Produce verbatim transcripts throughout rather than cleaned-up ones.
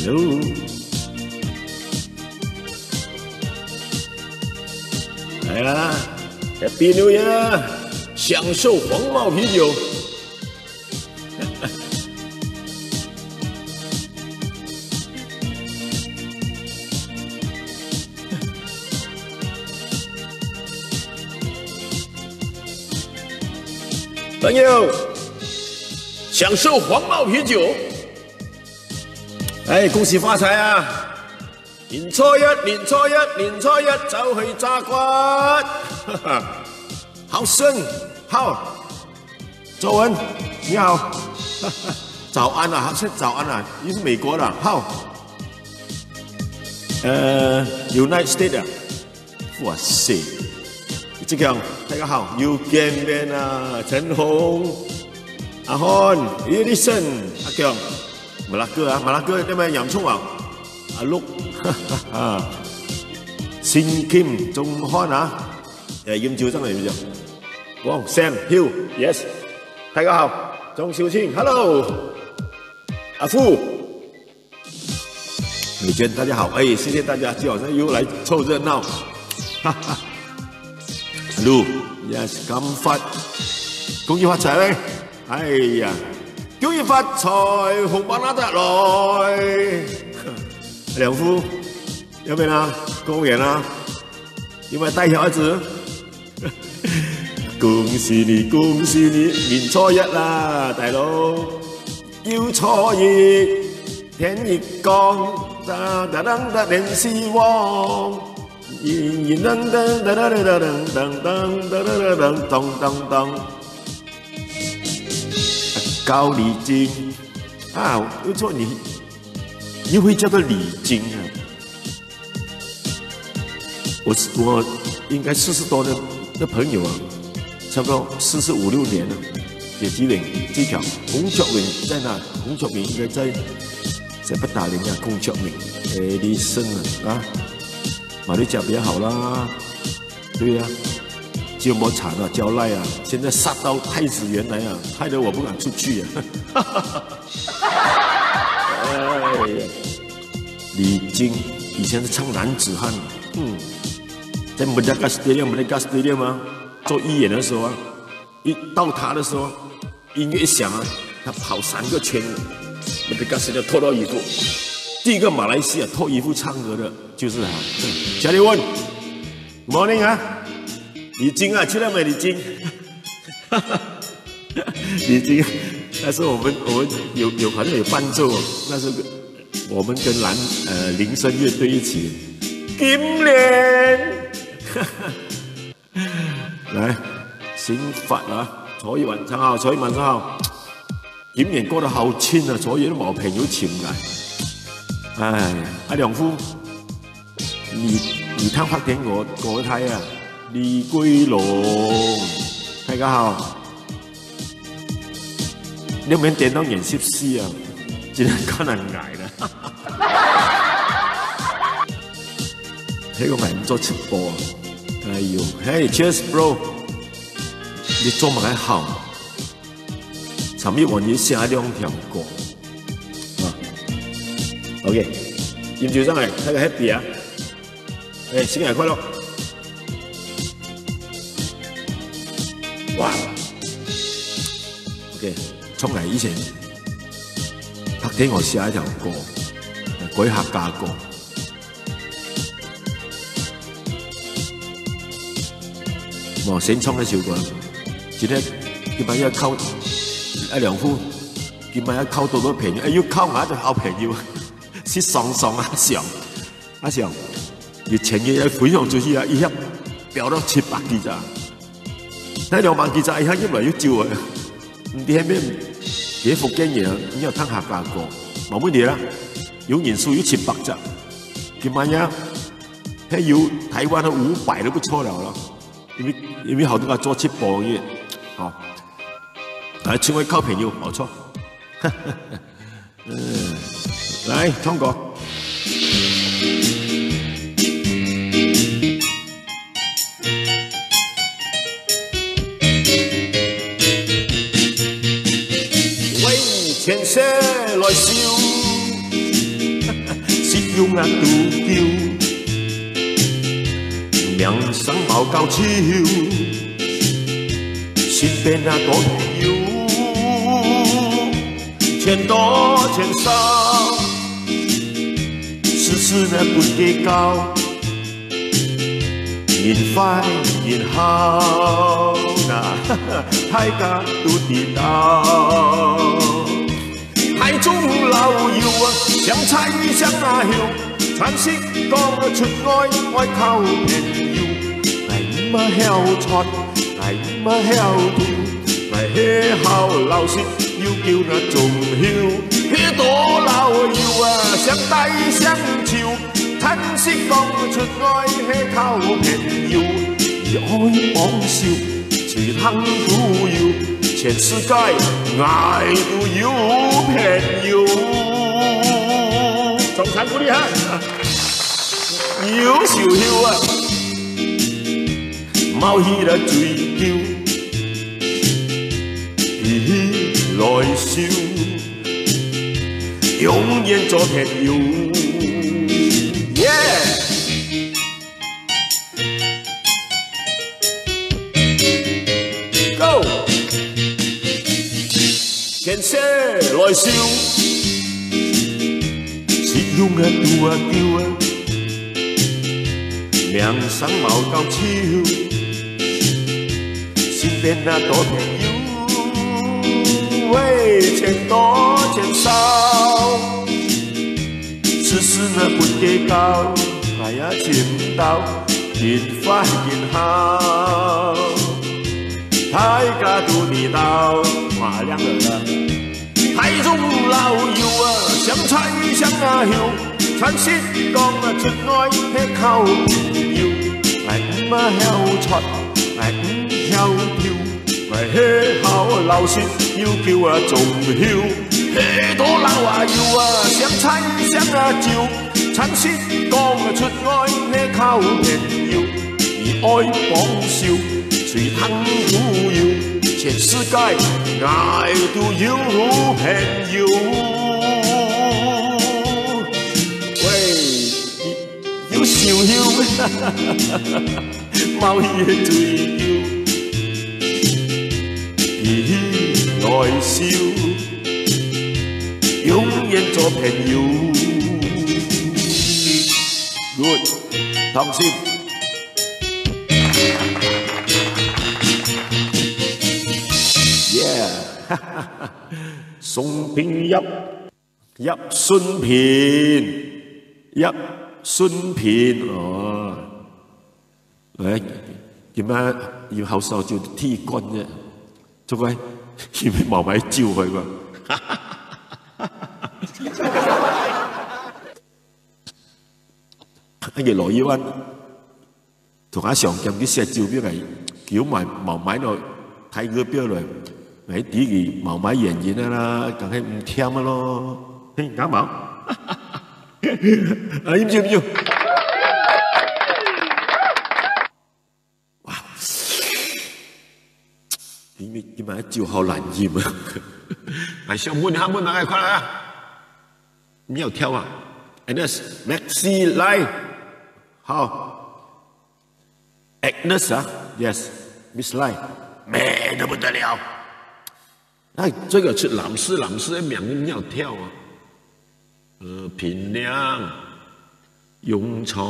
Hello。来啦，Happy New Year！享受黄毛啤酒。朋友，享受黄毛啤酒。哎，恭喜发财啊！ 年初一，年初一，年初一就去炸骨。哈哈，好生，好。周文，你好。早安啊，他是早安啊，你是美国的，好。呃，United States 啊，哇塞，这个大家好，又见面啊，陈红、阿汉、Edison、阿强、马拉哥啊，马拉哥那边洋葱啊，阿六，哈哈哈，新金、钟汉啊，哎，饮酒上来饮酒，王、Sam、Hugh，yes，大家好，钟秀清，hello，阿富。 美娟，大家好，哎，谢谢大家，今天晚上又来凑热闹，哈哈。Hello，yes，金发，恭喜发财嘞！哎呀，恭喜发财，红包拿得来。两夫，要不要啊？公务员啊，有没有带小孩子？恭喜你，恭喜你，年初一啦，大佬！ 又初一，天一光，哒哒当哒连四旺，一一当当哒哒哒当当当哒哒哒当当当当。高丽金啊，又初你，又会叫做礼金啊？ 我是，我应该四十多的，的朋友啊，差不多四十五六年了，也积累这条。孔雀明在哪？孔雀明应该在，在不打人家孔雀明，哎，你生了啊，马六甲比较好啦，对呀、就没惨啊，交代啊，现在杀到太子园来啊，害得我不敢出去啊。哎呀， 李菁以前是唱男子汉，嗯，在 Merdeka Stadium，Merdeka Stadium 啊，做义演的时候啊，一到他的时候，音乐一响啊，他跑三个圈，Merdeka Stadium 脱掉衣服，第一个马来西亚脱衣服唱歌的就是他。嗯，Charlie Wan，Good morning 啊，李菁啊，去了没李菁？李菁，那是我们我们有有好像有伴奏哦，那是 我们跟蓝呃铃声乐队一起。今年，来，新发啊，初一晚上好，初一晚上好。今年过得好轻啊，初一都冇朋友请啊。哎，阿良夫，你你听发点我歌台啊，李桂龙，大家好。 你免点到眼濕濕啊，真係較難挨啦。迄个挨毋做直播啊！哎哟，Hey，cheers bro，你做麼个好？尋日晚你寫兩條歌啊，OK，飲酒上來，大家 happy 啊！ 哎，新年快樂！哇！OK，重來以前，白天我寫一條歌，改客家歌。我先唱一首歌，今天今晚要靠，哎，兩副，今晚要靠多多朋友，哎，又靠我的好朋友，是爽爽啊，想。 阿想，你前日个分享出去啊，一下飆到七百幾隻，但兩百幾隻一下入來又少啊。你下面，你福建人，你要聽客家歌，無問題啦，有人數有七百隻，今晚呀，還有台灣的五百都不錯了咯，因為因為好多人做直播个，好，來成為靠朋友，冇錯。 嗯，來，唱歌。喂，牽手來秀。用啊拄久，名聲無夠臭，身邊啊多朋友，錢多錢少，事事呢不計較，人壞人好，那大家都知道。 大眾老友啊，相猜相啊休，餐食講出外愛靠朋友。𠊎毋曉唱，𠊎毋曉跳，𠊎係好老實，有夠那忠厚。許多老友啊，相帶相笑， 餐食講出外係靠朋友，你愛幫手，隨行都有，全世界𠊎都有朋友。掌聲鼓勵哈！優秀秀啊！ 冒起來追求，比起來笑，永遠做朋友。Yeah! Go! 牽手來笑，是用啊拄啊久啊，名聲無夠臭，身邊啊多朋友，喂，錢多錢少。 事事呢不計較，𠊎也尋到，人壞人好，大家都知道。哇，靚仔啊！大眾老友啊，相猜相啊休，餐食講啊出外係靠朋友，𠊎毋曉唱，𠊎毋曉跳。 𠊎係好老實，有夠啊忠厚。許多老啊友啊，相猜相啊招，餐食講出外係靠朋友。你愛幫手，隨行都有，全世界𠊎都有朋友。喂，你有想有？ 冒起去追求，比起來笑，永遠做朋友。Good，同心。Yeah，宋平葉。 葉順平，葉順平，哦。哎，今仔有好少就踢館啫，做个，因為無買酒去嘛。哎呀，老一萬。 同阿祥兼去食酒，變个，佢又買，無買到大哥表來，𠊎知佢無買原因啊啦，梗係毋甜啊咯。嘿，啱無？啊，飲酒，飲酒。哇！今日，今日酒好難飲啊。來，想問一下，問哪個看啊？你有跳啊？Agnes，Maxi，來。好。 Agnes啊，yes，Miss Lai，美得不得了。哎，這個出藍色，藍色个名你要跳啊。呃，平亮、永才、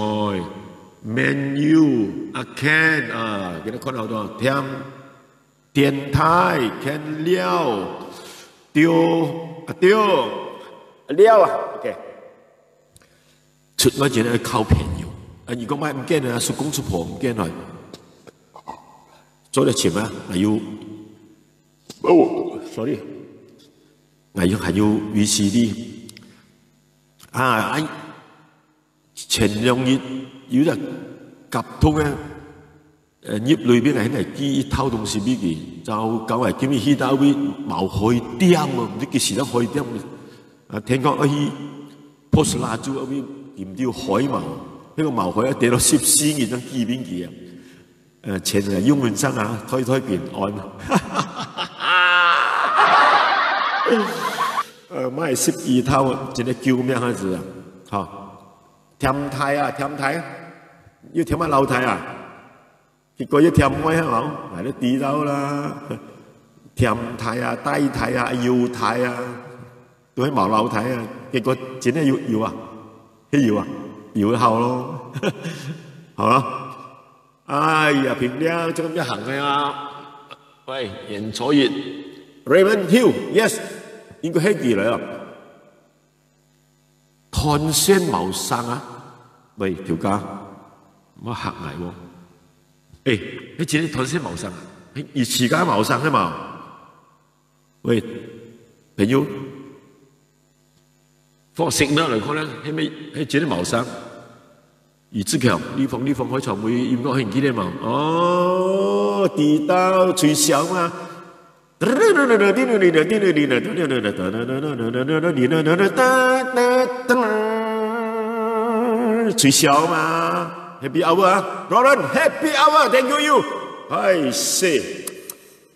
Man U、阿 Ken 啊，今日看到好多，聽電台、Ken 了，丟，啊，丟，了啊，OK。 出外真係愛靠朋友。啊，你講買毋見啊，叔公叔婆毋見來，做得尋啊，還有，哦，sorry，還有，還有V C D。啊，啊，前兩日有隻合同啊， 呃，入內面啊，現在寄一套東西畀佢，糟糕啊，今日去到位無開店哦，毋知幾時能開店。啊，聽講愛去Pos Laju該位，佢毋知有開無，該個無開，啊，等到十四日正寄畀佢啊。呃，錢啊，用完正啊，退退平安。呃，買十二套，真个救命啊，係啊，吼。添大啊，添大，又添啊老大啊，結果又添妹係無？𠊎都知道啦。添大啊，大大啊，又大啊，都係無老大啊，結果真係有，有啊，係有啊，有好咯。好啦，哎呀，平了，這個要行个啊。喂，演錯一，Raymond Hill，yes，應該係佢來啊。 斷線無聲啊？喂，頭家，莫嚇𠊎哦。誒，你真个斷線無聲啊？你自家無聲係無？喂，朋友，放signal來看咧，係咪，係真个無聲？余志強，你放，你放開窗尾音樂，你記得無？哦，知道，吹簫嘛。 吹簫嘛，Happy Hour啊，Roland，Happy Hour，thank you you。哎，是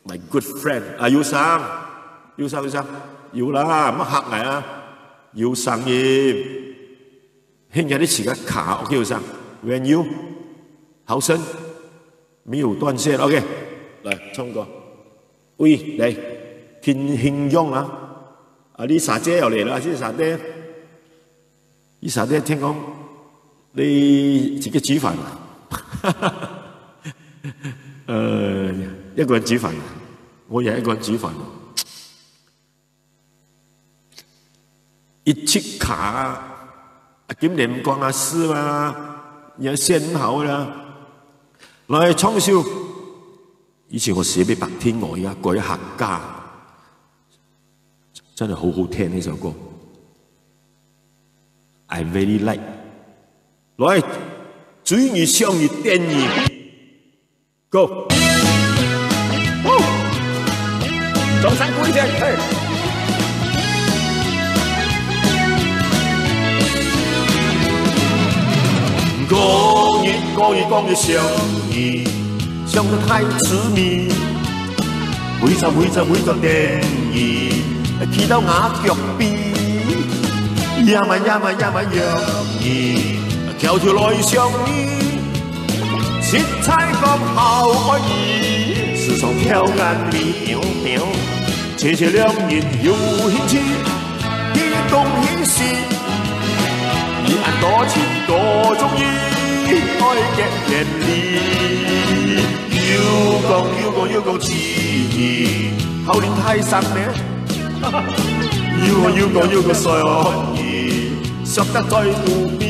，my good friend，啊，有聲，有聲，有聲，有啦，莫嚇𠊎啊，有聲音。現在你自家卡，OK，有聲，When you，好聲，沒有斷線，OK，來，唱歌。 喂，來，聽，聽用啊。啊，你啥姐要來了，這啥姐？你啥姐聽講，你這個煮飯啊？呃，一個人煮飯啊，我也一個人煮飯。 一直卡啊，啊，今年毋講啊，是嘛，也選好了。來，唱首。以前我寫俾白天我呀，過一客家，真的好好聽那首歌。I very like。來，追你，想你，等你。 Go！掌聲鼓勵一下，嘿！講你，講你，講你想你，想得太痴迷，為啥，為啥，為啥等你，去到𠊎腳邊，呀嘛，呀嘛，呀嘛，想你，跳跳來想你。 實在講好愛你，時常掉眼淚。謝謝兩人有興趣，一同一時，你恁多情多中意，愛結連理。又講又講又講起你，好人太生呢。 又講又講又講衰哦，你，笑得最肚皮，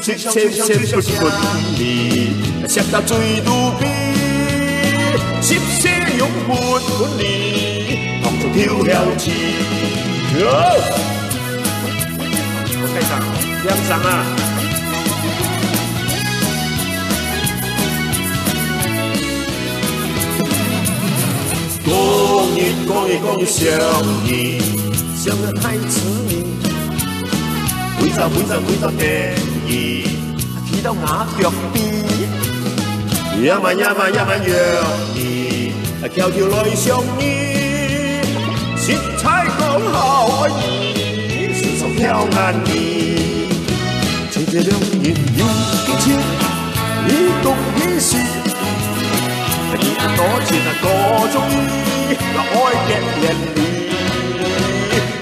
七千七不分你，笑得最肚皮，十四用不分你，當初丟了去。好，我蓋上，兩上啊！ 講你，講你，講你想你，想得太痴迷。為啥，為啥，為啥等你，去到𠊎腳邊。呀嘛，呀嘛，呀嘛，想你，跳跳來想你。實在講好愛你，時常掉眼淚。 謝謝兩人有興趣，一同一時，你恁多情啊，多中意，𠊎愛結連理。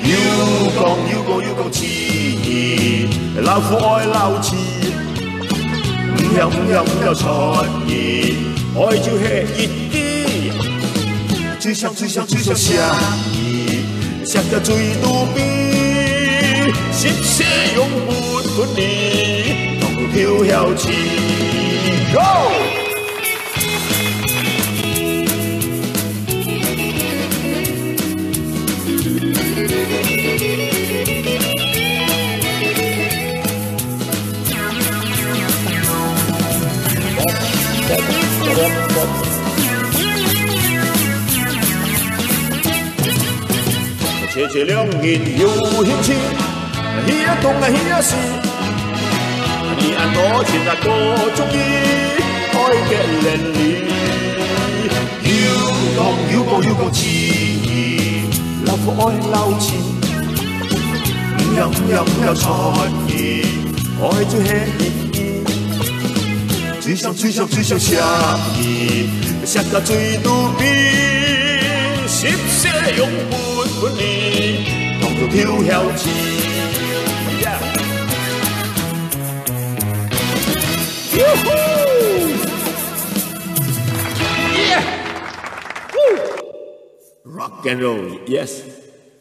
又講又講又講起你，老虎愛老鼠，毋曉毋曉毋曉出你，愛就係一滴。 最想最想最想想你，想到最肚皮，心事永不分離，同條條情。Go！謝謝兩人有興趣，去啊東啊去啊西，你恁多情啊多中意，愛結連理。又講又講又講起你，老虎愛老鼠，毋曉想要不要出去，愛就係你。最想最想最想想你，想到最肚皮，十歲用不分離，當作跳跳機。Yeah。Rock and roll，yes。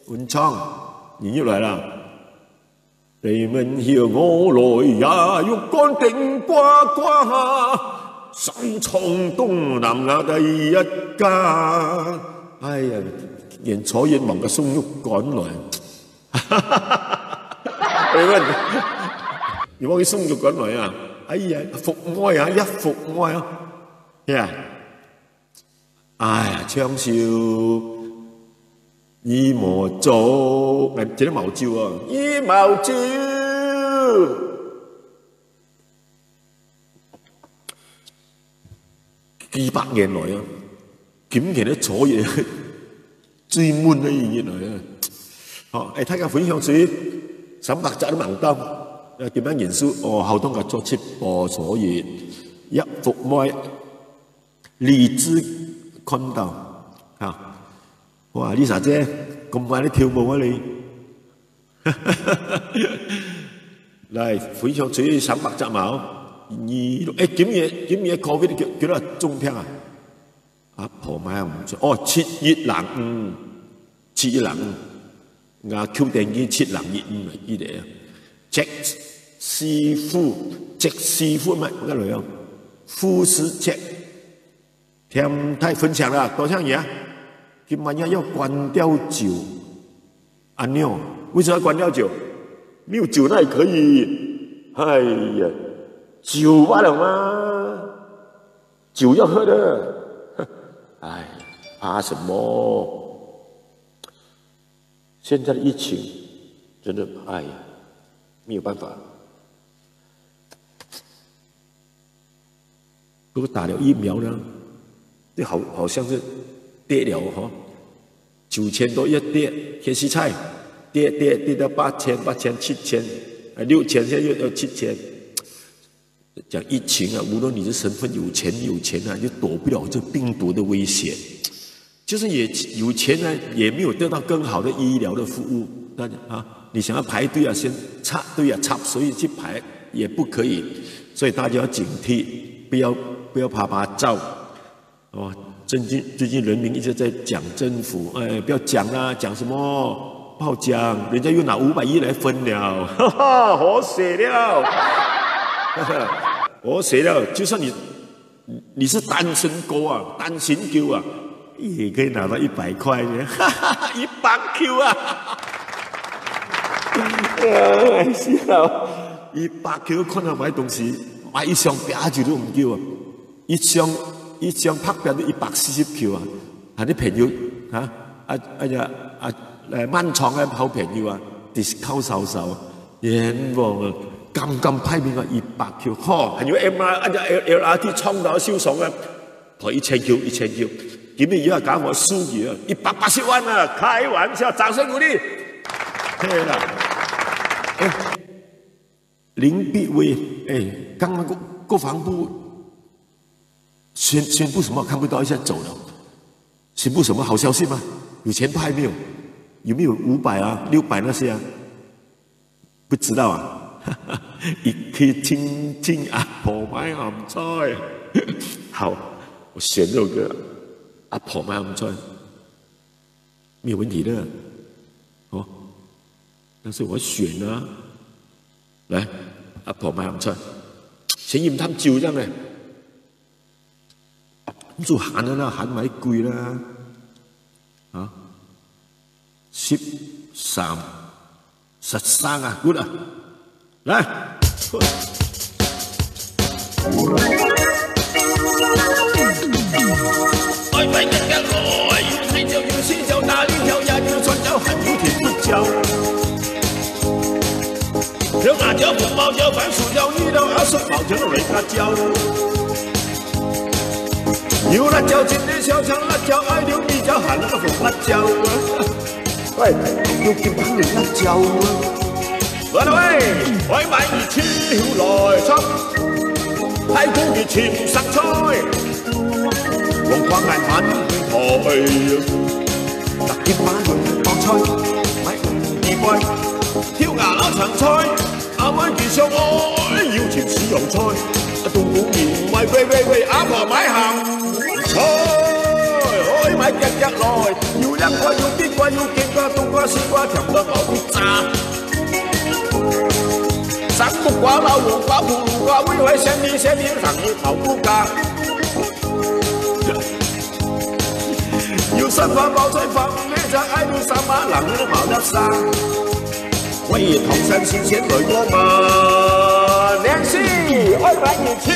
文昌，你又來了。你們叫我來呀，又趕頂呱呱，上床東南那个一家。哎呀，連坐月望个送肉乾來。你問，你望佢送肉乾來啊？哎呀，服務啊，一服務啊，呀。 哎呀，唱首《一無酒》，哎，這个毛酒啊，《一無酒》。幾百年來啊，今天的昨夜最悶的一日來啊。好，哎，大家分享出去，三百隻都吂到，啊，今日人數哦，好多个做直播，所以一服務。 理智看到，哈，哇，Lisa姐，咁快你跳舞啊你？來，分享出去三百隻毛，二六，哎，今日今日COVID幾幾多中標啊？阿婆買毋出，哦，七一零五，七一零五，我Q電機七零一五啊，記得啊。Jack師傅，Jack師傅嘛，該來哦，富士Jack。 添大分享啦，多謝你啊！今晚要關掉酒，阿牛，為什麼要關掉酒？沒有酒那也可以。哎呀，酒罢了嘛，酒要喝的。哎，怕什么？现在的疫情真的，哎呀，没有办法。 如果打了疫苗呢，就好好像是跌了哈，九千多一跌，天气菜跌跌跌到八千、八千、七千，啊六千，现在又到七千。讲疫情啊，无论你是身份有钱没有钱啊，就躲不了这病毒的威胁。 就是也有钱呢，也没有得到更好的医疗的服务。大家啊，你想要排队啊，先插队啊，插，所以去排也不可以。所以大家要警惕，不要不要拍拍照。哦，最近最近人民一直在讲政府，哎，不要讲啦，讲什么？不好讲，人家又拿五百亿来分了，哈哈，好死了，好死了。就算你 你是单身狗啊，单身狗啊，也可以拿到一百块呢，哈哈哈，一百Q啊！哎，是啊，一百Q看到买东西，买一箱白酒都毋够啊，一箱一箱白酒都一百四十Q啊，还有朋友啊，啊，哎呀，啊，来漫长的好朋友啊，discount少少。 冤枉啊，敢敢派命啊，一百Q，吼，還有M R，啊，L，LRT撞到受傷啊，賠一千Q，一千Q，今日又要搞我輸贏啊，一百八十萬啊，開玩笑，掌聲鼓勵。嘿啦，哎，林必偉，哎，剛剛國，國防部宣，宣布什么看不到一下走了，宣布什么好消息吗？有钱派没有？有没有五百啊、六百那些啊？ 不知道啊？一去聽聽阿婆買鹹菜。好，我選這首歌，阿婆買鹹菜，沒有問題的。哦，但是我選啊，來，阿婆買鹹菜，先飲啖酒這樣欸。 做閒啊啦，閒買鬼啦。啊，十三，十三啊，good啊，來。有辣椒、紅毛椒、番薯椒、魚柳、阿叔、毛椒、來辣椒。有辣椒，今日小強辣椒，愛留味椒，還有個紅辣椒啊。喂，有金牌的辣椒啊。喂喂，愛買魚就來唱，大肚魚青生菜，黃瓜𠊎滿台，六斤馬倫包菜，買五支杯，豆芽摎青菜，阿妹佢想愛，有青四樣菜，啊，冬菇仁買，喂喂喂，阿婆買鹹菜，愛買遽遽來，有涼瓜，有地瓜，有金瓜，冬瓜、西瓜，甜到咬骨渣。 三不瓜、老黃瓜、葫蘆瓜，為愛鮮味鮮味，人人跑不加。有三花包菜飯，咩只愛有三花，人人跑得上。我以唐山新鮮來過嘛，聯繫愛買一條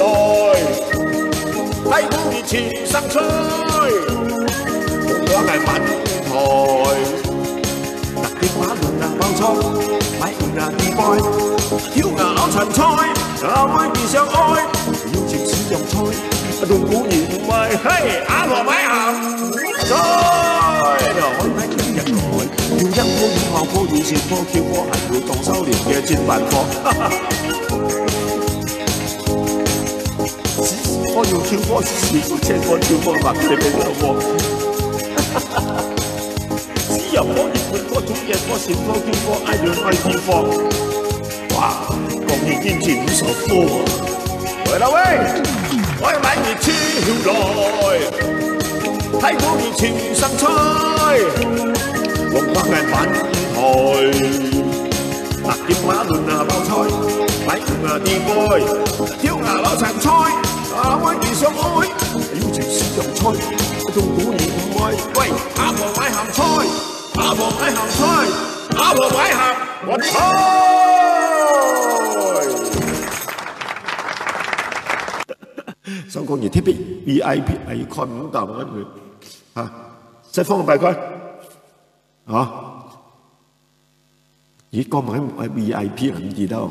來，大肚魚青生菜，紅光愛滿台。 六斤馬倫啊包菜，買五啊支杯，豆芽摎青菜，阿妹佢想愛，有青四樣菜，啊，冬菇仁買，嘿，阿婆買鹹菜，愛買一樣來，有涼瓜，有老瓜，有鮮瓜，秋瓜，還有當少年个金飯碗。我有秋瓜，四五千个秋瓜，嘛，特別有我。 只要我一分過中間，我心中經過愛人愛地方。哇，講你認真無所謂。喂啦喂，我買你去後來，大肚魚青生菜，黃瓜愛滿台。 啊，金馬倫啊包菜，買五啊支杯，豆芽摎青菜，阿妹佢想愛，有青四樣菜，冬菇仁毋愛，喂，阿婆買鹹菜，阿婆買鹹菜，阿婆買鹹菜。所以講你特別V I P，哎，看毋到啊，啊，再放一百塊。 啊，你講麼个V I P啊？毋知道。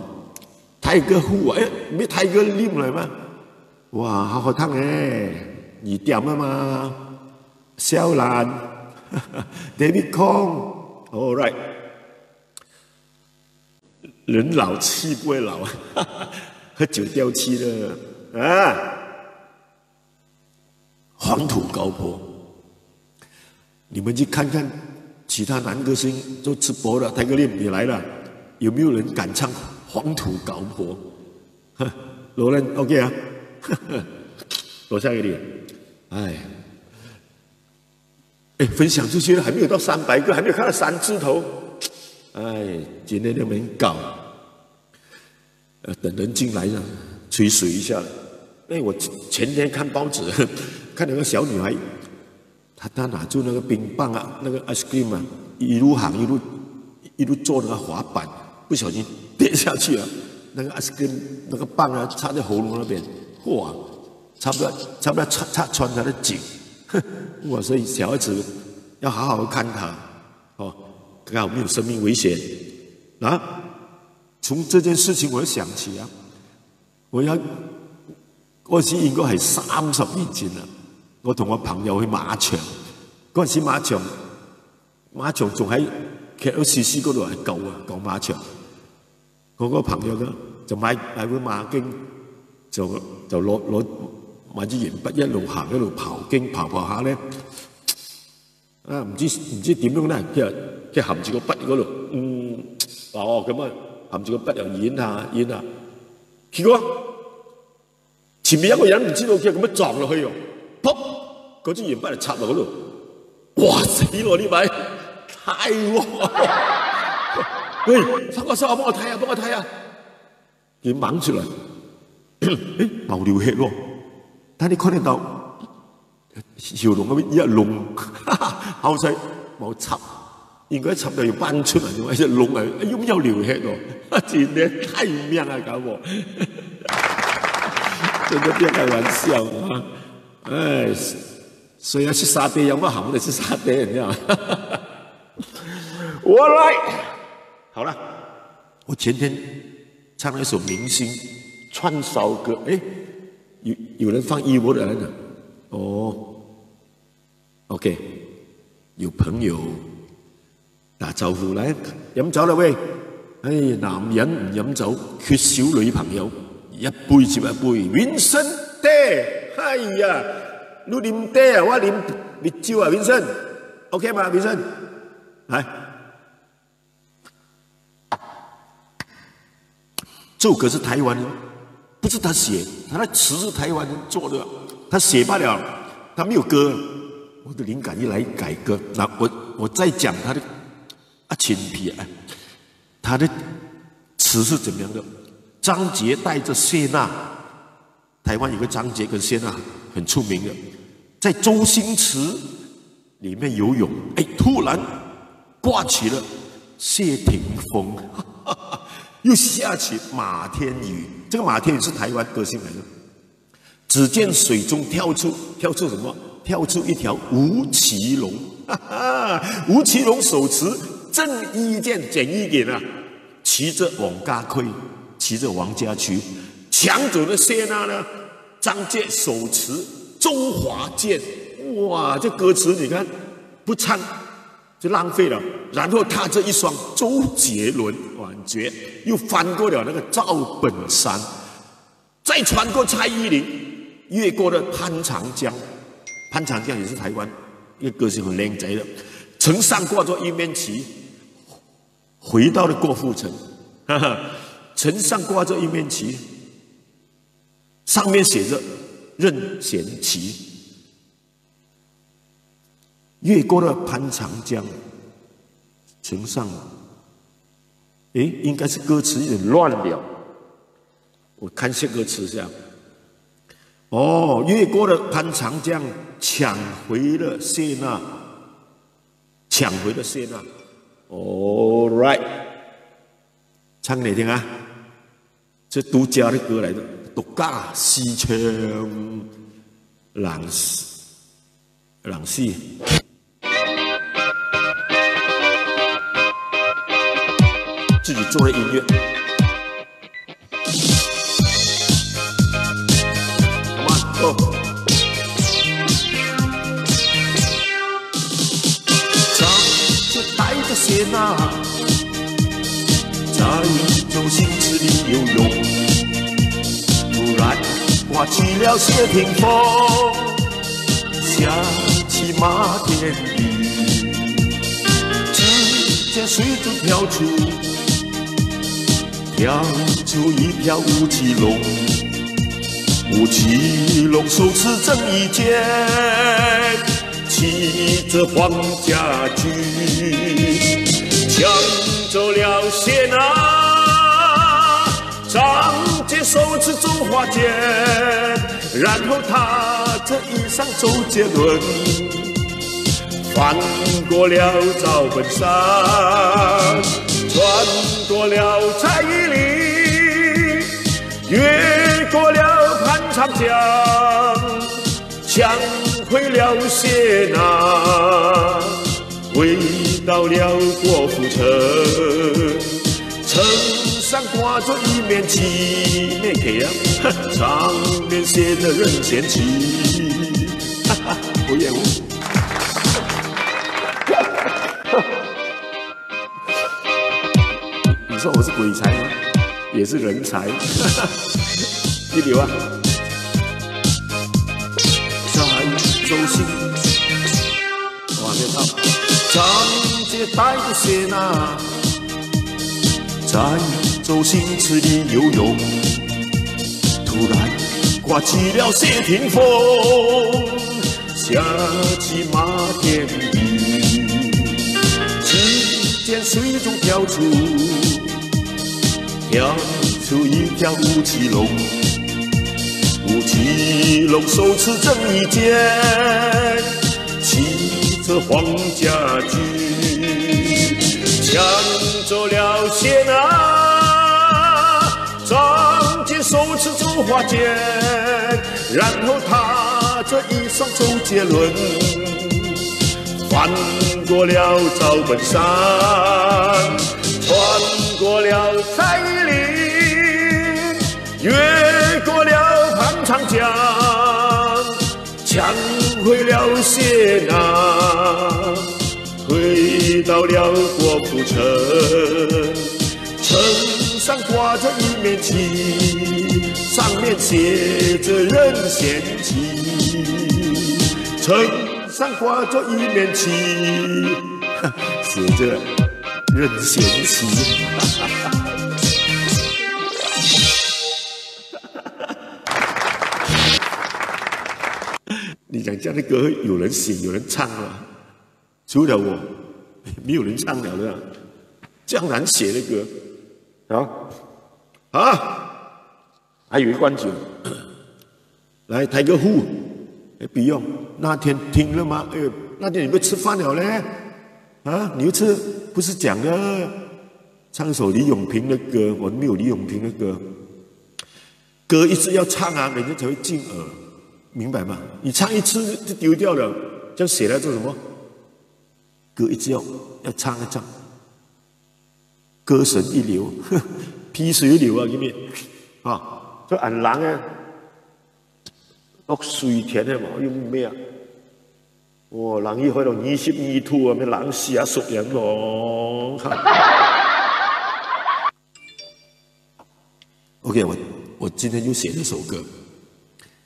大哥好啊，誒，毋係大哥啉來嗎？哇，好好聽誒，你點了嗎？小蘭，David Kong，all right。人老氣不會老，喝酒掉漆了啊。 黃土高坡。你們去看看其他男歌星都直播了，泰哥你也來了，有沒有人敢唱黃土高坡？哈，羅蘭，OK啊，我唱給你。哎，哎，分享出去了，還沒有到三百個，還沒有看到三字頭。哎，今天都沒搞。 呃，等人進來呢，吹水一下。哎，我前天看報紙，看到个小女孩，她，她拿住那個冰棒啊，那個ice cream啊，一路行一路，一路坐那個滑板，不小心跌下去了，那個ice cream那個棒啊，插在喉嚨那邊，哇，差不多，差不多插，插穿她的頸，哇，所以小孩子要好好看她，哦，剛好沒有生命危險，啊。 從這件事情我就想起啊，我要，我是應該係三十年前啦，我同我朋友去馬場，嗰陣時馬場，馬場仲喺K L C C嗰度係搞啊，搞馬場。我個朋友呢，就買，買杯馬經，就，就攞，攞，買支鉛筆一路行一路刨經，刨刨下呢， 啊，毋知，毋知點樣呢，佢，佢含住個筆嗰度，嗯，哦，咁啊，含住個筆又演下，演下。結果，前面一個人毋知道佢咁樣撞落去哦，噗，嗰支鉛筆就插落嗰度。哇，死咯，呢位，太喎！喂，發哥，發哥，幫我睇下，幫我睇下。 佢猛出來，誒，冇流血喎。但你看得到，喉嚨嗰邊一窿，好彩冇插，應該插到有半寸啊，因為一窿啊，哎，又要流血咯，真的太命啊，搞我，真的不要開玩笑啊！哎，所以要去沙爹，要不要好的去沙爹，你知道嗎？我來，好了。 我前天唱了一首明星串燒歌，誒，有，有人放E-vote的來呢？哦，OK，有朋友打招呼，來，飲酒了未？哎，男人毋飲酒，缺少女朋友，一杯接一杯。Vincent，爹，哎呀，你啉爹啊，我啉蜜酒啊，Vincent，OK 吗，Vincent？来，这首歌是台湾人，不是他写，他的词是台湾人做的，他写罢了，他没有歌。我的灵感一来改歌，那我我再讲他的啊，陈皮啊，他的词是怎么样的？张杰带着谢娜，台湾有个张杰跟谢娜很出名的，在周星驰里面游泳，哎，突然刮起了谢霆锋，又下起马天宇。这个马天宇是台湾歌星来的，只见水中跳出，跳出什么？跳出一条吴奇隆，哈哈，吴奇隆手持郑伊健，郑伊健啊，骑着王家辉，骑着王家驹，抢走了谢娜呢，张杰手持周华健，哇，这歌词你看不唱就浪费了。然后踏着一双周杰伦，哇，很绝，又翻过了那个赵本山，再穿过蔡依林，越过了潘长江，潘长江也是台湾一个个性很靚仔的，城上挂着一面旗，回到了郭富城，哈哈，城上挂着一面旗，上面写着任贤齐，越过了潘长江，城上，诶，应该是歌词有点乱了，我看一下歌词一下。哦，越过了潘长江，抢回了谢娜，抢回了谢娜。All right，唱给你听啊，这独家的歌来的，独家四千人四。 人士，自己做的音乐。Come on，go。长期带着谢娜，在周星驰里游泳，突然刮起了谢霆锋。 下起马天宇，只见水中跳出，跳出一条吴奇隆。吴奇隆手持正义剑，骑着黄家驹，抢走了谢娜。 张杰手持周华健，然后踏着衣裳周杰伦，翻过了赵本山，穿过了蔡依林，越过了潘长江，抢回了谢娜。 回到了郭富城，城上挂着一面旗，面旗啊，上面写着任贤齐。哈哈，我也无。你说我是鬼才吗？也是人才。一流啊！在周星 哇，别唱。张杰带着谢娜，在周星驰里游泳，突然刮起了谢霆锋，下起马天宇，只见水中跳出，跳出一条吴奇隆。 吴奇隆手持正义剑，骑着黄家驹，抢走了谢娜。张杰手持周华健，然后踏着衣裳周杰伦。 翻过了赵本山，穿过了蔡依林，越过了潘长江，抢回了谢娜，回到了郭富城。 城上挂着一面旗，上面写着任贤齐。城上挂着一面旗，写着任贤齐。你讲这样的歌有人写有人唱啊？除了我，没有人唱了的啊。这样难写的歌啊啊！还有一罐酒，来抬个壶，哎，不用。那天听了吗？哎，那天你不吃饭了嘞？啊，你又吃，不是讲的，唱一首李永平的歌，我没有李永平的歌。歌一直要唱啊，人家才会进耳，明白吗？你唱一次就丢掉了，这样写来做什么？歌一直要要唱一唱，歌神一流，批水流啊，里面啊，就很冷啊，落水天的嘛，又咩啊？哇，人一回到二十二度啊，咩冷死啊，十年咯。OK，我我今天就写这首歌，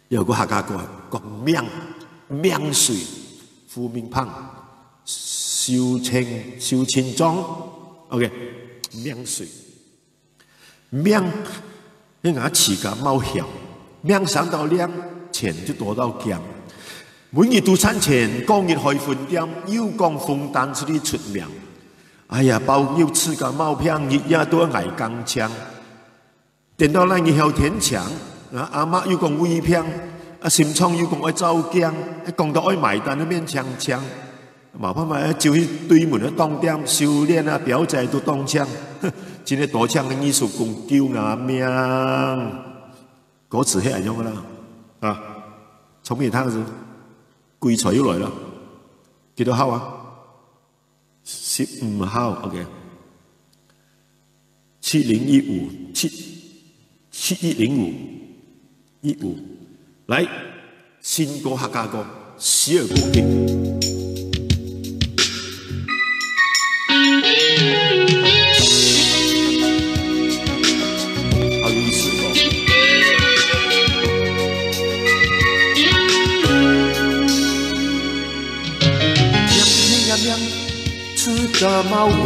有个客家歌，讲命命水，胡明胖，秀清秀清庄，OK，命水。 命，你看自家冒險，命生到靚，錢就多到驚。每日都賺錢，過日開分店，又講紅單出去出名。哎呀，包又自家冒病，日夜都要挨更強。等到那日曉天晴，啊，阿媽又講胃病，啊，心臟又講愛照鏡，啊，講到愛埋單，面青青。 無辦法，就去對門个當店，秀蓮啊、表姐都當搶，真个多搶个藝術工救吾命。歌詞係恁樣个啦，啊，聰明聽子，鬼才又來了，幾多號啊？十五號，OK。 七零一五，七，七一零五，一五。來，新歌客家歌，洗耳恭聽。好有意思哦。 自家冒險，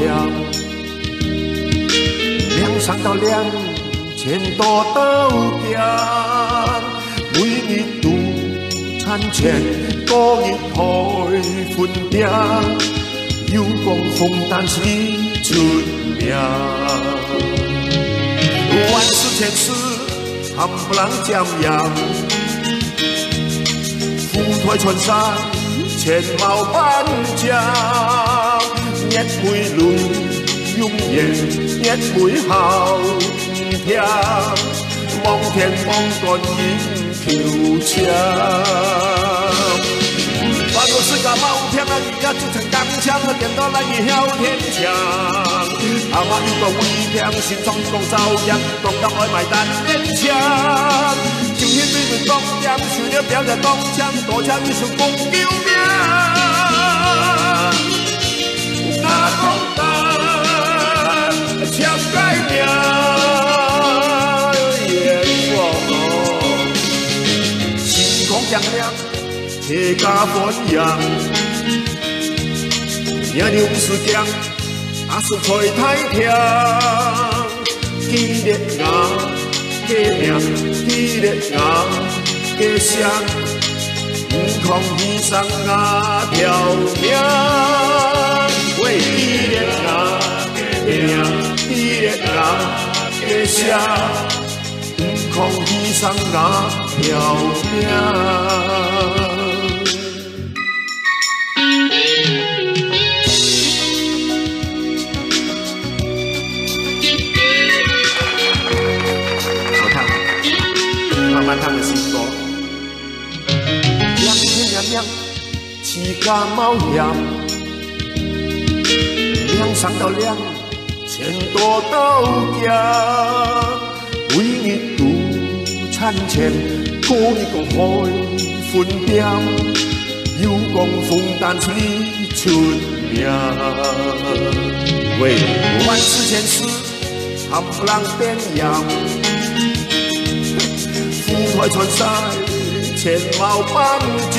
命生到靚，錢多到驚，每日都賺錢，過日開分店，又講紅單是出名。萬事千事 含不能佔贏。富貴穿山，錢無半隻，月尾輪永遠，月尾好甜。望天望觀音求籤。 萬物世界冒險啊，日夜就像鋼槍啊，顛倒來日曉天晴。阿媽又講胃病，心臟又講燥炎，講到愛埋單面青。今日對門當店，收了表姐當搶，多謝你手工救命。那講單，搶改名，耶穌。心肝強亮， 自家歡迎。若你毋使驚，阿叔在大廳。記得𠊎个名，記得𠊎个姓，毋通犧牲𠊎條命。喂，記得𠊎个名，記得𠊎个姓。 毋通犧牲𠊎條命。好聽，慢慢聽个新歌。 亮天亮亮，自家冒險，命生到靚，錢多到驚。每日都賺錢，過日過開分店，又講紅單出名。喂，萬事千事含冷變炎，苦海傳曬，千毛半截，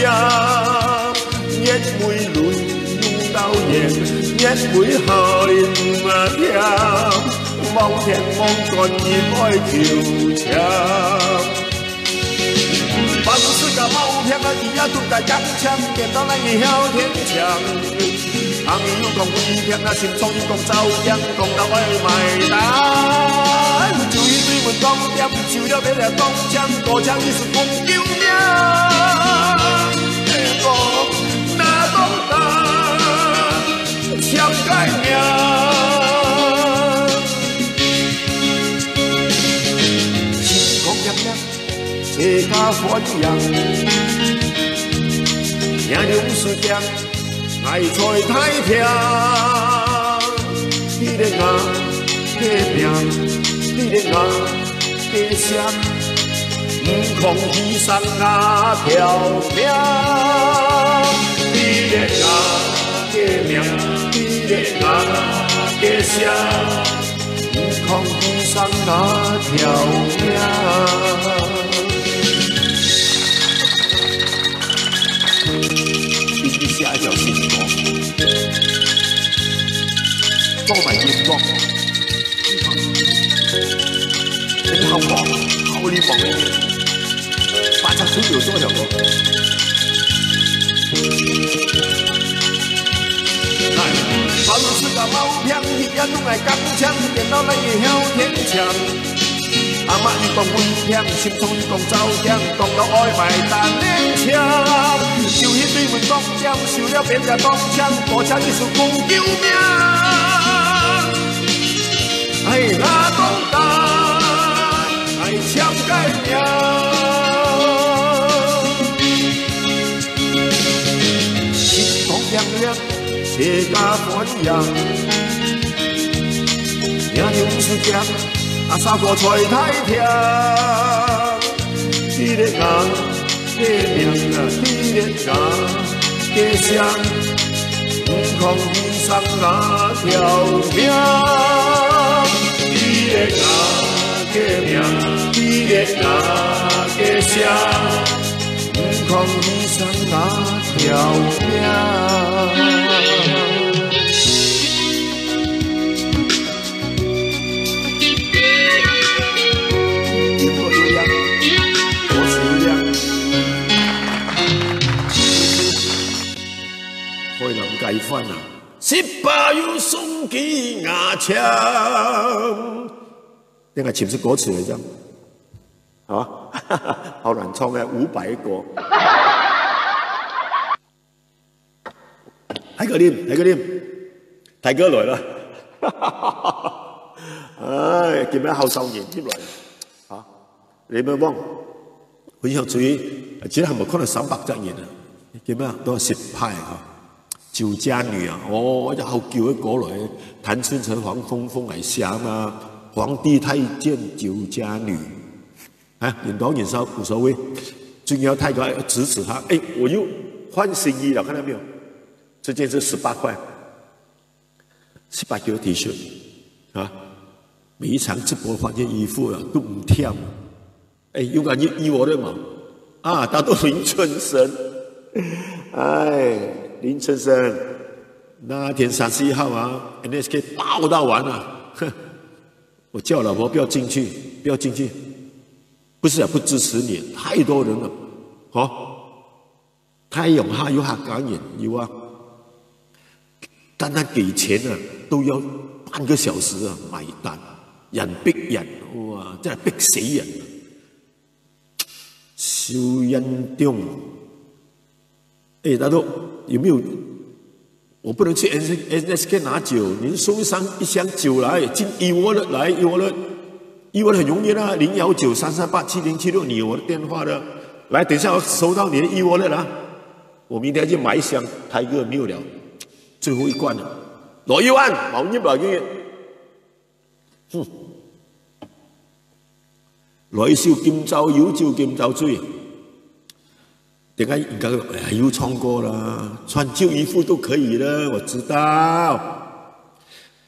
月尾輪到圓，月尾好甜，望天望觀日愛求籤。 萬物世界無平啊，伊也都在講槍，顛倒來你曉天槍。朋友講危險啊，心中又講走樣，講到愛買單。就去對門講店，收了別个講槍，多槍意思講救命。我哪懂得，槍改命。心講亮亮， 自家歡迎。兄弟姊妹，𠊎在大廳，你的我的命，你的我的聲，毋空犧牲𠊎條命。你的我的命，你的我的聲。 毋空犧牲𠊎條命。一定寫一條新歌，做埋音樂，真好忙，好你忙的。 八十歲有做了無？來，萬物世界無平，日夜攏愛講槍，顛倒來也曉天槍。阿媽又講危險，心中又講走樣，講到愛買單輪槍。就去對門講店，收了別人講槍，多槍意思講救命。 哎，那當然，哎，搶該命。心光亮亮，自家歡迎。命中時間，阿三哥在大廳，記得啊。 个命啊，你个啊个聲，毋通犧牲啊條命。你个啊个命，你个啊个聲，毋通犧牲啊條命。 音樂又亮，歌詞又亮，開朗解放啊！十八又送給牙籤。等下尋出歌詞來講，好啊，好難唱啊，伍佰歌。 大哥你，大哥你，大哥來了。哎，今日好少年入來啊！你們望，分享出去，今日還無看到三百隻人啊！今日都十派哈，酒家女啊，哦，這好久的歌來，譚春城、黃蜂蜂來寫嘛，皇帝太監酒家女。 啊，領導人說無所謂，最緊要大家要支持他。哎，我又換新衣了，看到沒有？這件是十八塊，十八塊T恤啊，每一場直播換件衣服了都毋忝。哎，有感覺衣我的嘛？啊，打到林春生，哎，林春生，那天三十一號啊，N S K爆到完了，哼。 我叫老婆不要進去，不要進去。不是啊，不支持你，太多人了，好。太陽下有客家人，有啊。單單給錢啊，都要半個小時啊，買單，人逼人，哇，真係逼死人啊！ 邱彥中，哎，他說有沒有？我不能去 N S K 拿酒，您送一箱一箱酒來，進 e-wallet 來，e-wallet，e-wallet 很容易啦，零幺九三三八七零七六，你有我的電話的。來，等一下我收到你的 e-wallet 啦，我明天去買一箱，台哥沒有了，最後一罐了，攞一萬，毛入來給你。 哼，來一首今朝有酒今朝醉。等下應該，哎呀，又唱歌啦，穿舊衣服都可以了，我知道。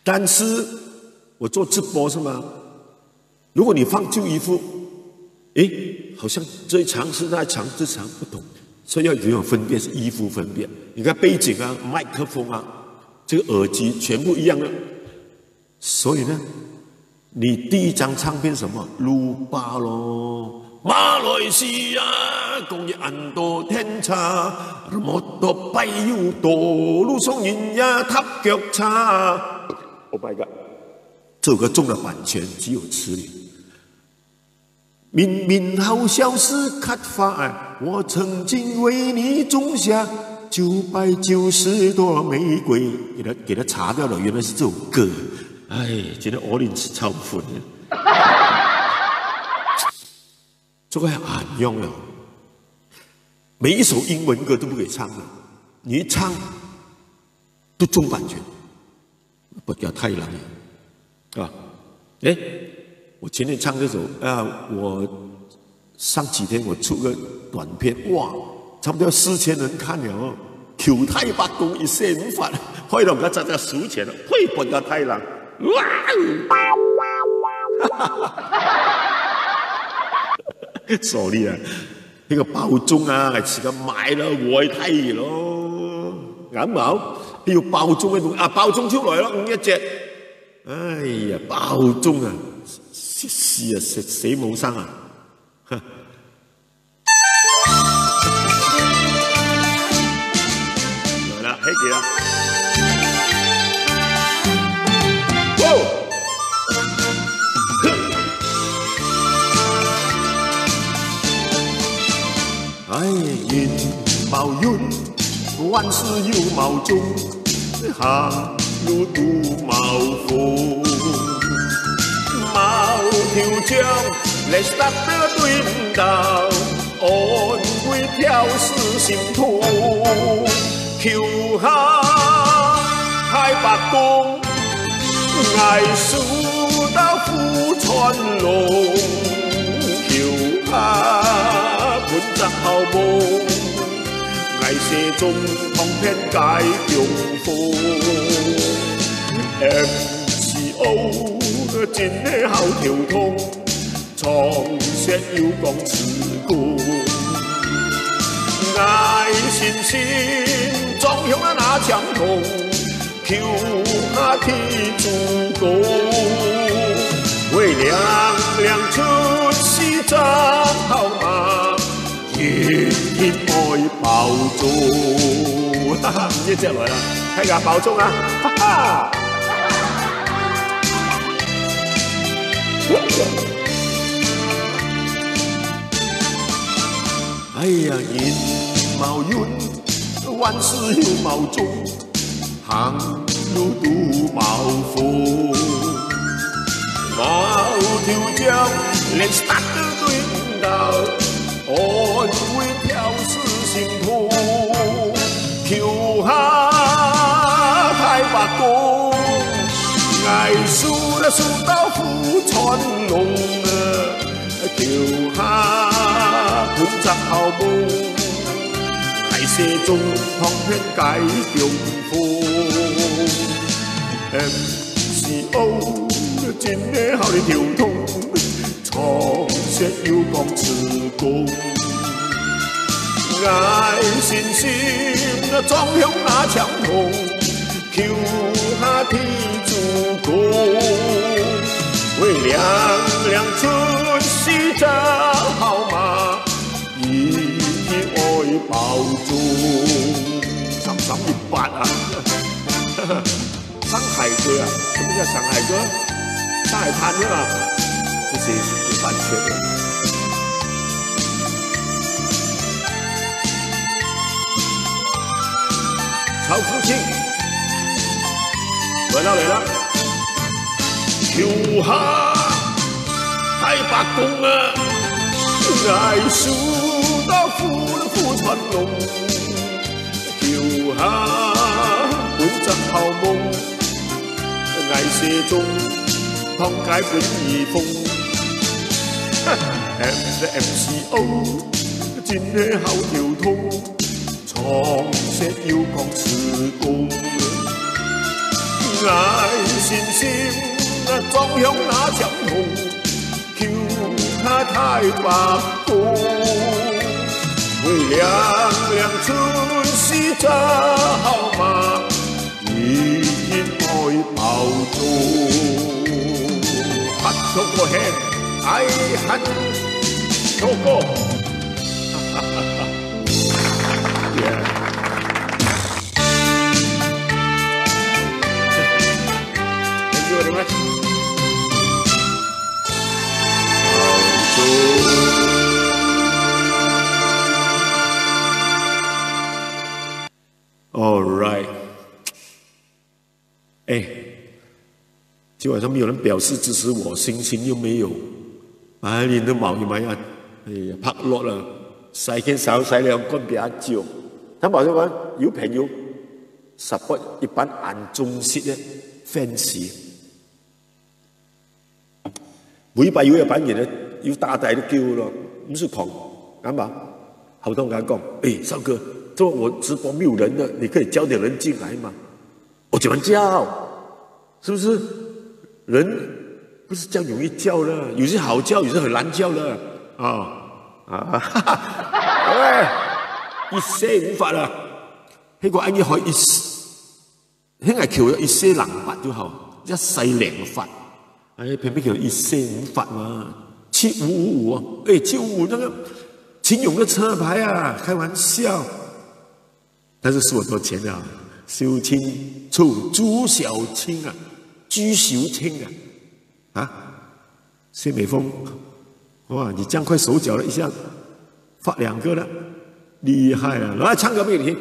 但是我做直播是吗？如果你放旧衣服，诶，好像这一场是那一场，这场不同，所以要有一种分辨，是衣服分辨。你看背景啊、麦克风啊、这个耳机全部一样的，所以呢，你第一张唱片什么？Lupa咯。马来西亚，工业安多天差，摩托拜有多，路上人呀踏脚差。Oh my god！这个中了版权，只有词里。明明好笑是cut法哎，我曾经为你种下九百九十朵玫瑰，给他给他查掉了，原来是这首歌。哎，今天 Orange 超粉的。这个很用了，每一首英文歌都不可以唱的，你一唱都中版权。不要太冷啊！哎，我前天唱这首啊，我上几天我出个短片，哇，差不多四千人看了哦。求太伯公一世唔法，开到个只只数钱，嘿，不要太冷，哇哦！所以啊，那个包中啊，自家买了，我也太咯，啱冇？还有包中的东西啊，包中出来了，五月节。哎呀，包中啊，死死啊，死死无生啊！哈。来了，黑给了。哦！哎，人冇运，万事有冇中。 行路都冇风，冇头奖，连start都对唔到，安慰表示心痛。求下太伯公，爱输到苦川龙，求下本只好梦。 爱雪中痛片解中风。M C O真个好头痛，唱雪又讲自古。爱信心撞向啊那墙痛，求下天主公，为亮亮出世张号码。 一定爱保重。哈哈，你接落来啦，大家保重啊！哈哈。哎呀，人冇运，万事又冇中。 行路都冇风，冇头奖，连start都对唔到，安慰表示心痛。求下太伯公，爱输了输到苦川龙啊！ 求下本只好梦，大雪中旁边解中风。M C O真个好哩头痛，唱雪又讲自古。爱信心啊，撞向那墙痛。 求下天主公，为亮亮出世张号码，一定爱保重。上上一半啊！上海歌啊，什么叫上海歌？上海滩的啊，这些是版权的。 曹福庆，来了来了。求下，太伯公啊，爱输到苦苦川龙。求下，本只好梦，爱雪中，痛解本已疯。M the M C O，真个好头痛。 唱雪又讲自古，爱信心啊，撞向那江湖，救那太白骨。为两两春水做好马，一定爱保重。哈，透过喊，爱喊，透过。Yeah. Thank you very much. All right. 哎，今晚上没有人表示支持我，心情又没有。哎，你的毛又没啊？哎呀，拍落了，晒天晒晒了，灌比较久。他马上讲有朋友 support 一班恁忠实的 fans。每一班有一班人呢，有大大的救咯，不是狂，干嘛？好多人跟他讲，哎，少哥，这我直播没有人的，你可以叫点人进来嘛。我怎么叫？是不是？人不是这样容易叫的，有些好叫，有些很难叫的啊啊！哈哈，喂，一些无法了，那个安逸好意思。 现在求一些冷法就好，要晒冷法。哎，偏偏求一些五法嘛，七五五五啊，哎，七五五那个秦勇的车牌啊，开玩笑。但是输我多钱啊，秀清，朱，朱小青啊，朱秀清啊，啊，谢美凤，哇，你这样快手脚了一下，发两个了，厉害了，来唱歌给你听。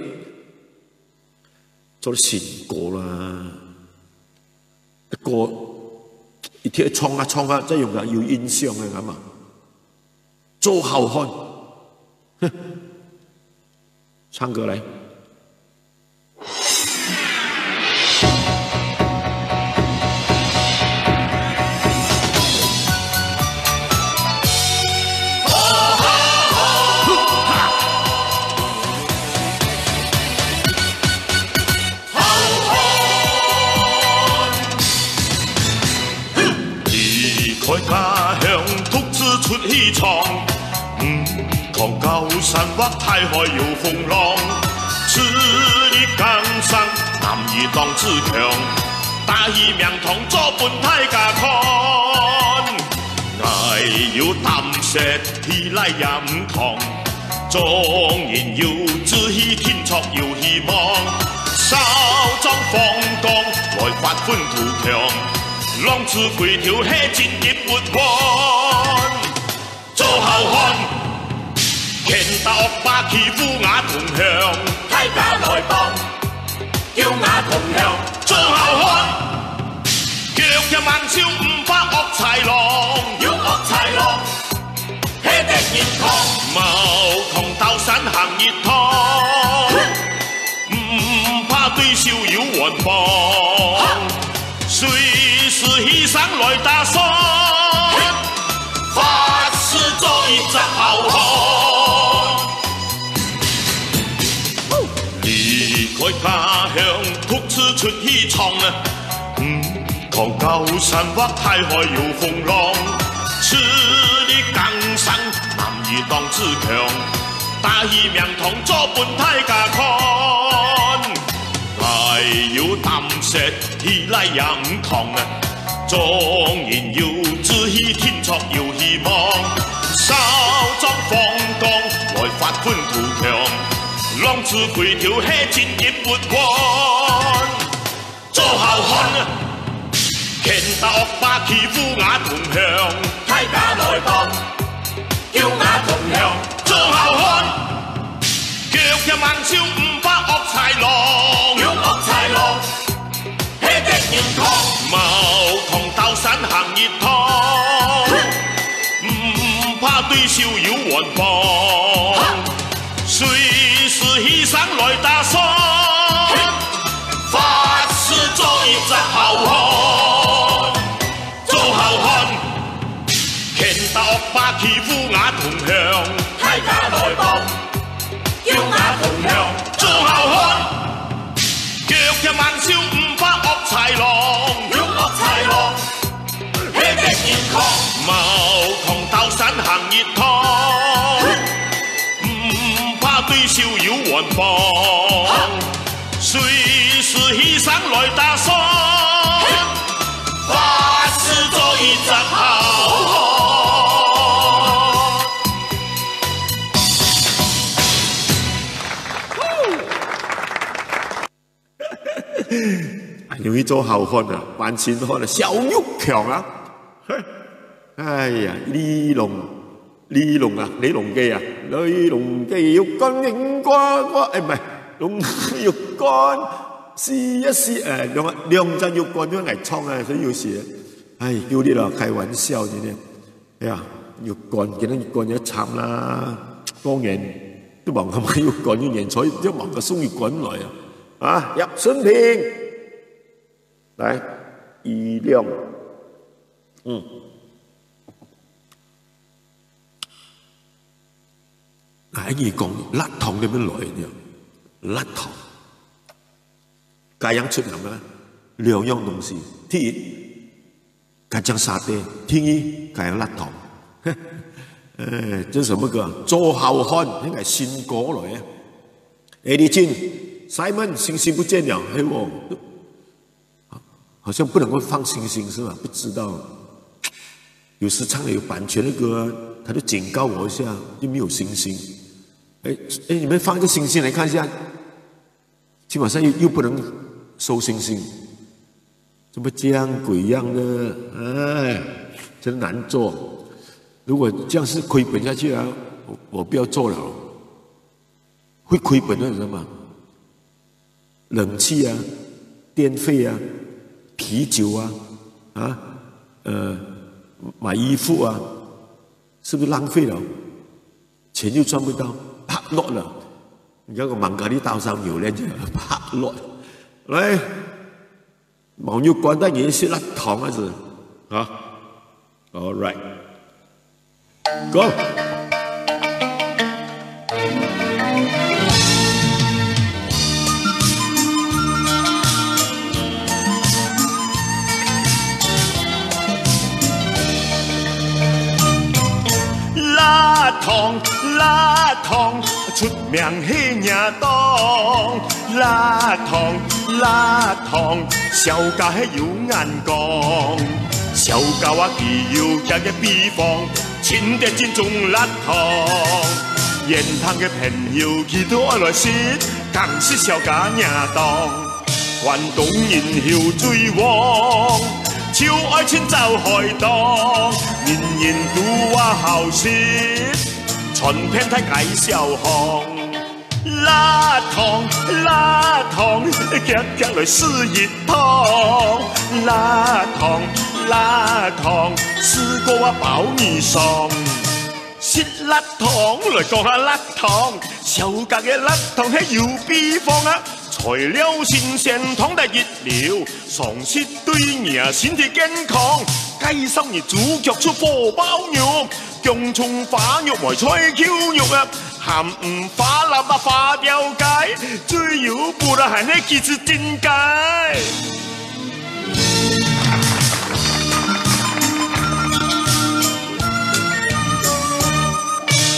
做得新歌啦。歌一天唱啊唱啊，再用个有印象个，干嘛？做好汉，哼，唱歌来。 离开家乡，独自出去闯，嗯，看高山或大海有风浪。自立江山，男儿当自强，打起名堂做分大家看。 𠊎有胆识，起来也毋狂。众人有志气，定著有希望。少壮放光，来发奋图强。浪子回头，系进入不安。做好汉， 拳打恶霸欺負𠊎同乡，大家来帮，救𠊎同乡。做好汉，腳踏猛獸，毋怕惡豺狼，有惡豺狼，係得人抗。茅坑到山行一趟， 毋怕對手有遠望，隨時犧牲來打算，發誓做一隻好漢。離開家鄉，獨自出去闖啊！嗯，看高山或大海有風浪，自立江山，男兒當自強。 打起名堂做分大家看。𠊎有膽識，起來也毋狂啊！眾人有志氣，定著有希望。少壯放光，來發奮圖強。浪子回頭，係進入不安。 做好漢啊！拳打惡霸欺負𠊎同鄉，大家來幫，救𠊎同鄉。做好漢，腳踏猛獸，毋怕惡豺狼，有惡豺狼，係得人抗。茅坑到山行一趟，毋怕對手有遠望。 隨時犧牲來打算，發誓做一隻好漢。做好漢，拳打惡霸欺負𠊎同鄉，大家來幫，救𠊎同鄉。做好漢，腳踏猛獸，毋怕惡豺狼，有惡豺狼，一趟，冒狂到山行一趟，毋怕對手有還防，隨時犧牲來打算，發誓做一隻好漢。啊，有一做好漢啊，半身漢啊，小玉強啊。哎呀，李龍，李龍啊，李龍基啊，李龍基有幹人瓜，我，哎，毋係，龍有幹，是也是，哎，兩，兩站有幹，就愛唱啊，所以有時，哎，有啲咯，開玩笑真的。哎呀，有幹，今日有幹也慘啦，當然，都忙个嘛有幹，有年菜，就忙个送有幹來啊。啊，葉順平，來，一兩，嗯。啊，你講，辣糖點樣來呢？辣糖，該樣出名啊，兩樣東西。第一，該張沙爹，第二，該樣辣糖。呃，這什麼歌啊？做好漢，應該新歌來啊。哎，李靜，Simon，星星不見了，嘿哦，好像不能夠放星星是吧？不知道。有時唱了有版权的歌啊，他就警告我一下，就沒有星星。哎，哎，你們放一個星星來看一下，起碼上又，又不能收星星，怎麼這樣鬼樣呢？哎，真難做。如果這樣是虧本下去啊，我，我不要做了。會虧本的，你知道嗎？冷氣啊，電費啊，啤酒啊，啊，呃，買衣服啊，是不是浪費了？錢又賺不到，白落了。你看我忙咖哩刀上有人就白落。來，網友关带你去食辣糖啊是啊？All right，Go。辣糖，辣糖，出名係热当。辣糖，辣糖，小家係有眼光。小家啊，佢有佢个秘方，请得正宗辣糖。现场个朋友，佢都爱来食，更是小家热当。 关东人口最旺，就爱寻找海当，人人都话好食，传遍大街小巷。辣糖，辣糖，遽遽来试一趟。辣糖，辣糖，试过啊包你爽。 食辣糖，来讲下辣糖。小家个辣糖係有秘方啊，材料新鲜，糖度一流，常食对你啊身体健康。介绍你猪脚出火爆肉，姜葱花肉、梅菜扣肉啊，鹹魚花lapá花雕雞，最有補啦還係幾次進階。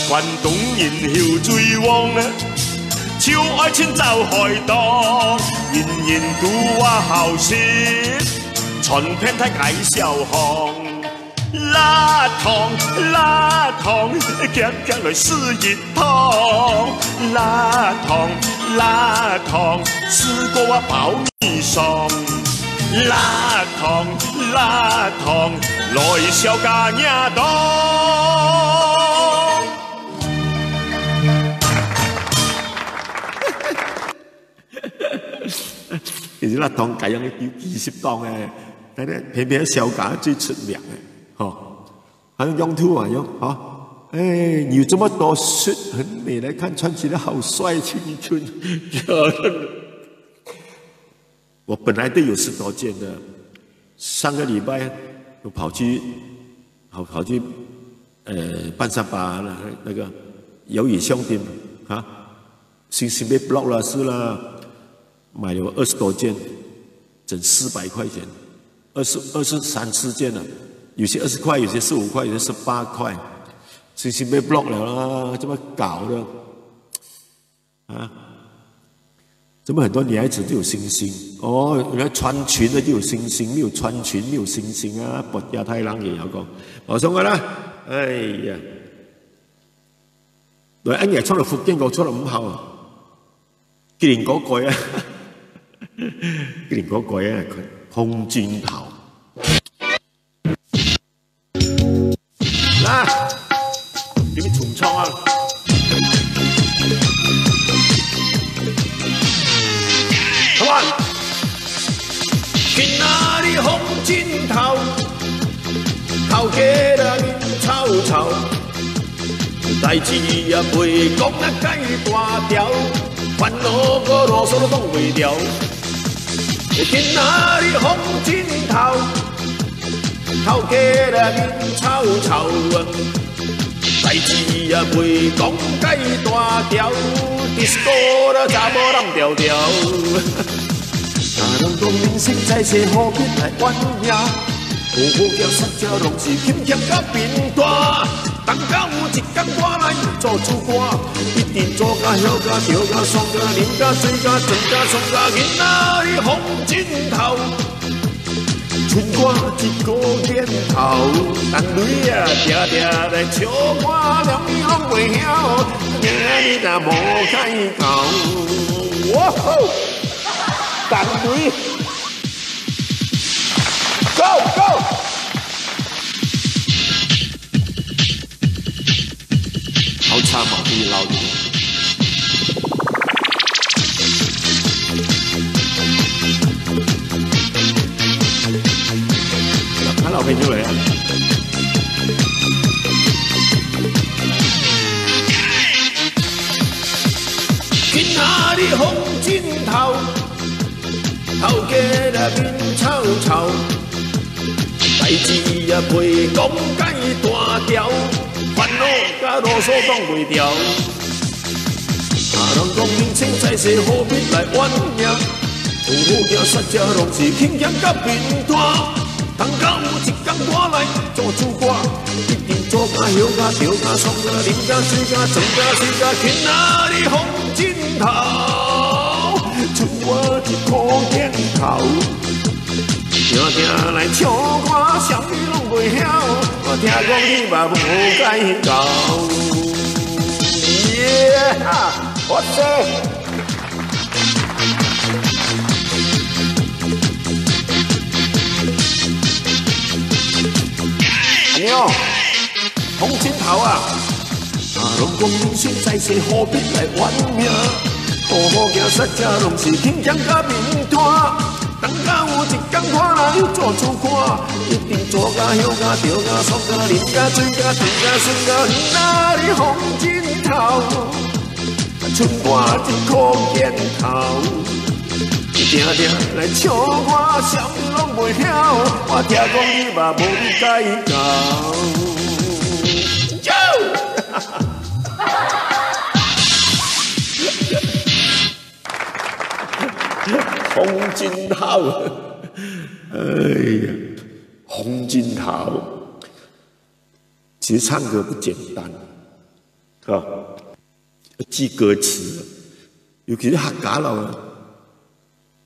关东人口最旺啊，就爱寻找海当，人人都话好食，传遍大街小巷。辣糖，辣糖，遽遽来试一 糖，辣糖，辣糖，试过啊包你爽。辣糖，辣糖，来小家热当。其实辣糖该样个有几十档诶，但是偏偏小家最出名诶，吼。 好像用途啊，用啊，哎，你有这么多shoot，很美，来看穿起来好帅，青春。我本来都有十多件的，上个礼拜我跑去，跑，跑去，呃，半山巴那，那个游泳项目啊，星星被 block 了是啦，买了二十多件，整四百块钱，二十，二十三四件了。有些二十块，有些十五块，有些十八块，星星被 block 了啦，这么搞的啊？怎么很多女孩子都有星星？哦，原来穿裙的就有星星，没有穿裙没有星星啊！不要太浪也要讲，我说过了，哎呀，对，哎，你穿了福建歌穿了唔好啊，吉林歌改啊，吉林歌改啊，红军桃。来，你们重唱啊！Come on！今仔日風真透，頭家來面臭臭，代志也袂講甲蓋大條，煩惱个囉嗦都講袂了。今仔日風真透， 頭家來面臭臭啊，代志也袂講蓋大條，disco啦查某攬牢牢。啊，人講人生在世何必來怨命，好好行煞才攏是輕輕甲貧惰。等到有一天我來做主官，一定做甲、曉甲、著甲、爽甲、啉甲、醉甲、醉甲、爽甲，今仔日風真透。 賰我一个念头，等雷啊，定定来笑我，連你拢袂晓，明仔日若无开口。哇吼！等雷，Go Go！ 好差嘛，比你老一点。他老朋友来啊。今仔日风真透，头家来面臭臭。 代志也袂讲介大条，烦恼甲啰嗦讲袂牢。啊，人讲人生在世何必来怨命，好好行煞才拢是轻轻甲平淡。等到有一天我来做主官，一定做甲、休甲、着甲、爽甲、啉甲、醉甲、装甲、睡甲，今仔日风真透，賰我一个念头。 定定来笑我，啥物拢袂晓，我听讲你嘛无介绍。耶！哇塞！阿牛，风真透啊！ 啊，人讲人生在世何必来怨命，好好行煞才拢是轻松甲平淡。等到有一天我来做主官，一定做甲、休甲、着甲、爽甲、啉甲、醉甲、醉甲、爽甲，哪里风真透，賰我一个念头。 定定来笑我，啥物拢袂晓，我听讲你嘛无介绍。风真透，哎呀，风真透。其实唱歌不简单，啊，要记歌词，尤其是客家佬啊，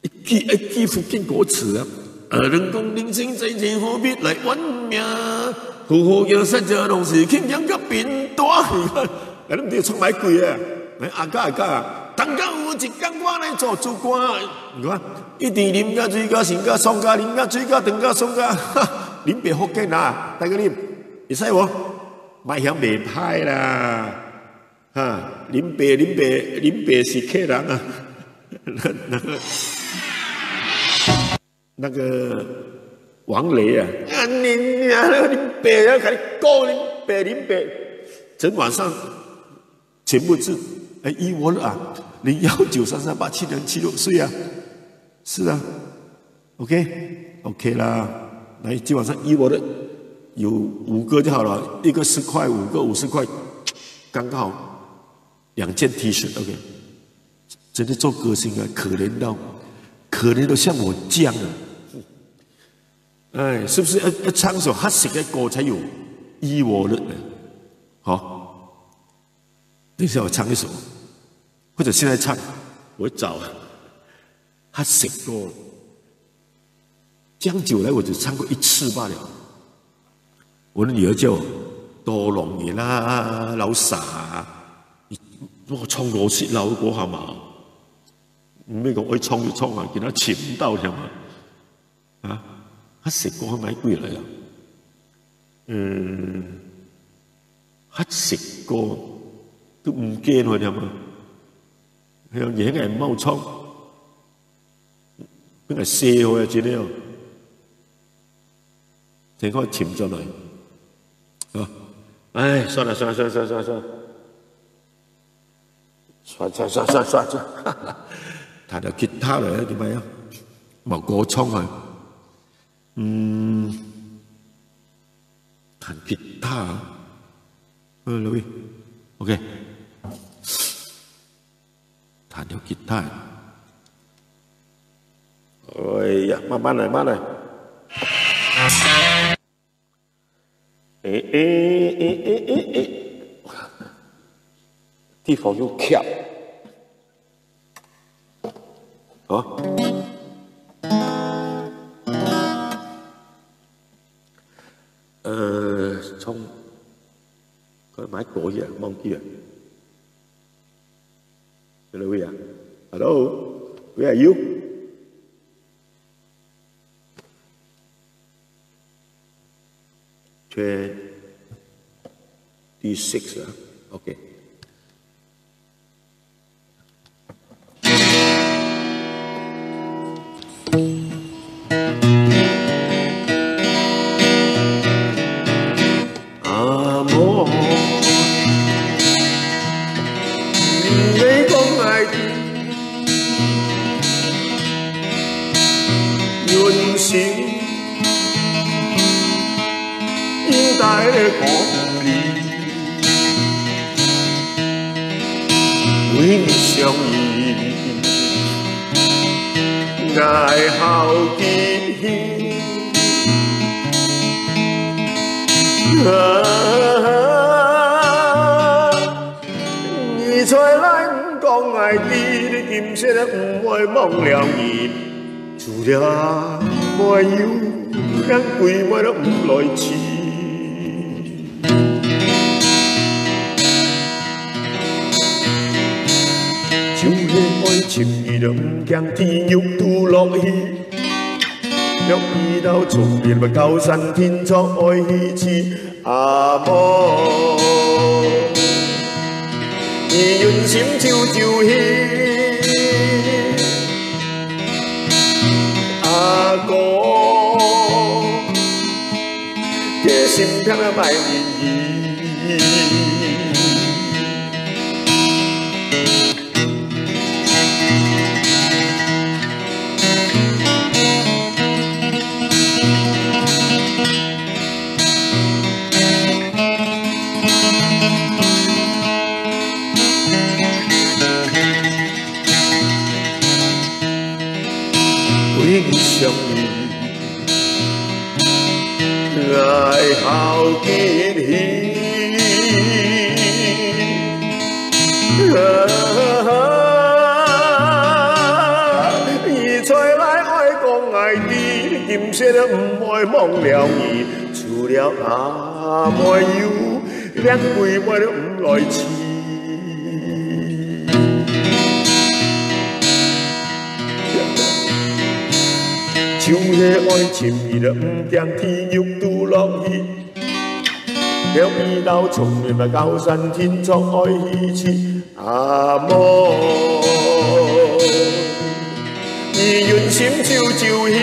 一句一句福建歌词啊。呃，人讲人生在世何必来怨命，好好行煞才拢是轻松甲平淡。你看，哎，你毋知唱哪句啊？哎，阿哥阿哥啊，等到有一天我来做主官，你看，一定啉甲醉甲醒甲爽甲，啉甲醉甲等甲爽甲，哈，啉杯福建啊，大家啉，会使无？卖香袂歹啦。 哈，林北，林北，林北是客人啊。那个，那个王雷啊，啊，你，你啊，那个林北啊，跟你讲，林北，林北，整晚上全部是，哎，一窝了啊，零幺九三三八七零七六岁啊，是啊， OK，OK 啦。来，今晚上一窝的有五个就好了，一个十块，五个五十块，刚刚好两件 T 恤，OK。真的做歌星啊，可怜到，可怜到像我这样啊。哎，是不是要，要唱首客式个歌才有意義呢？好，等一下我唱一首，或者现在唱，我找客式歌。这样久来，我只唱过一次罢了。我的女儿叫我：「多浪人啦，老沙，你莫唱歌曲老歌好吗？」你莫讲爱唱就唱啊，给他请到了嘛。啊，客式歌买几来啊？嗯，客式歌都毋见了，了嘛？还有你个冒充，那个社会真的哦，等下寻转来啊！哎，算了算了算了算了算了算了，算算算算算算，弹个吉他了，怎么样？冇歌唱啊？嗯，弹吉他啊？嗯，Louis，OK，弹个吉他。哎呀，慢慢来，慢来。哎哎哎哎哎哎，地方又巧。啊？呃，从，快买过去啊，忘记了。Hello，喂啊，Hello，where are you？ Twenty-six 啊，OK。阿嬷，你讲爱的 人生应该个鼓励，为你相依，爱好记起。啊， 你出来毋讲爱你，你今世人毋会忘了你，除了没有，连鬼妹都毋来知。就系爱情，你都毋惊地狱都落去。若遇到聪明个高山，定著爱去知。 阿嬷，你忍心就就去。阿哥，个心痛啊，莫离。 为你相依， 来好记起。啊，你出来爱讲爱你，今世人毋会忘了你，除了阿妹有，连鬼妹都毋来知。 就系爱情，你都毋惊地狱都落去。了你老聪明个高山，定著爱去知。阿嬷，你忍心就就去。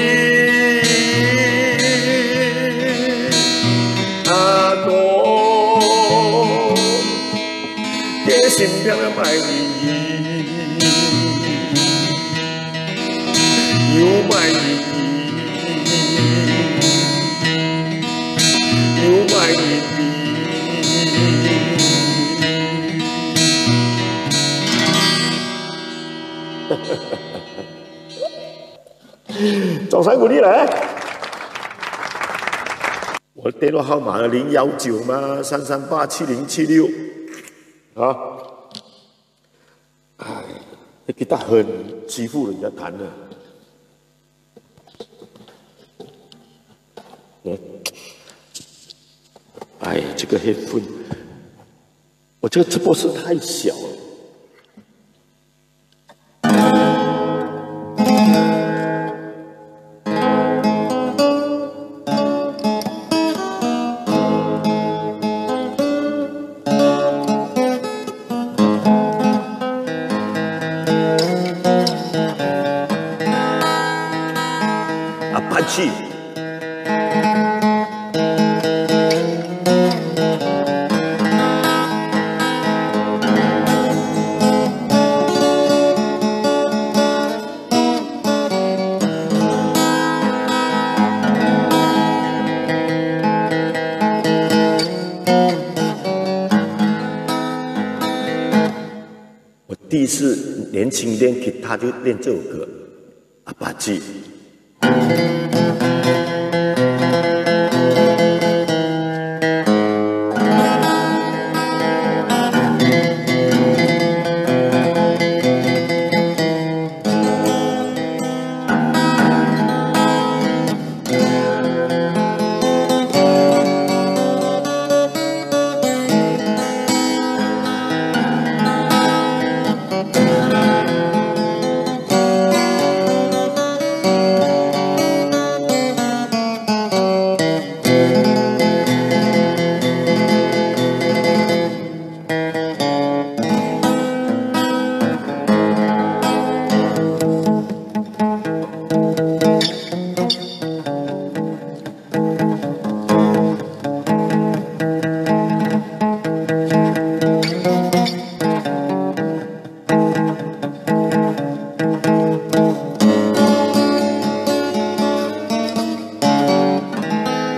阿哥， 个心痛啊，莫离，又莫离，又莫离。掌声鼓励来。我的电话号码零幺九嘛，三三八七零七六。啊，哎，那吉他很欺负人家弹的。嗯，哎，这个 headphone，我这个直播室太小了。阿帕奇。我第一次年轻练吉他就练这首歌，阿巴吉。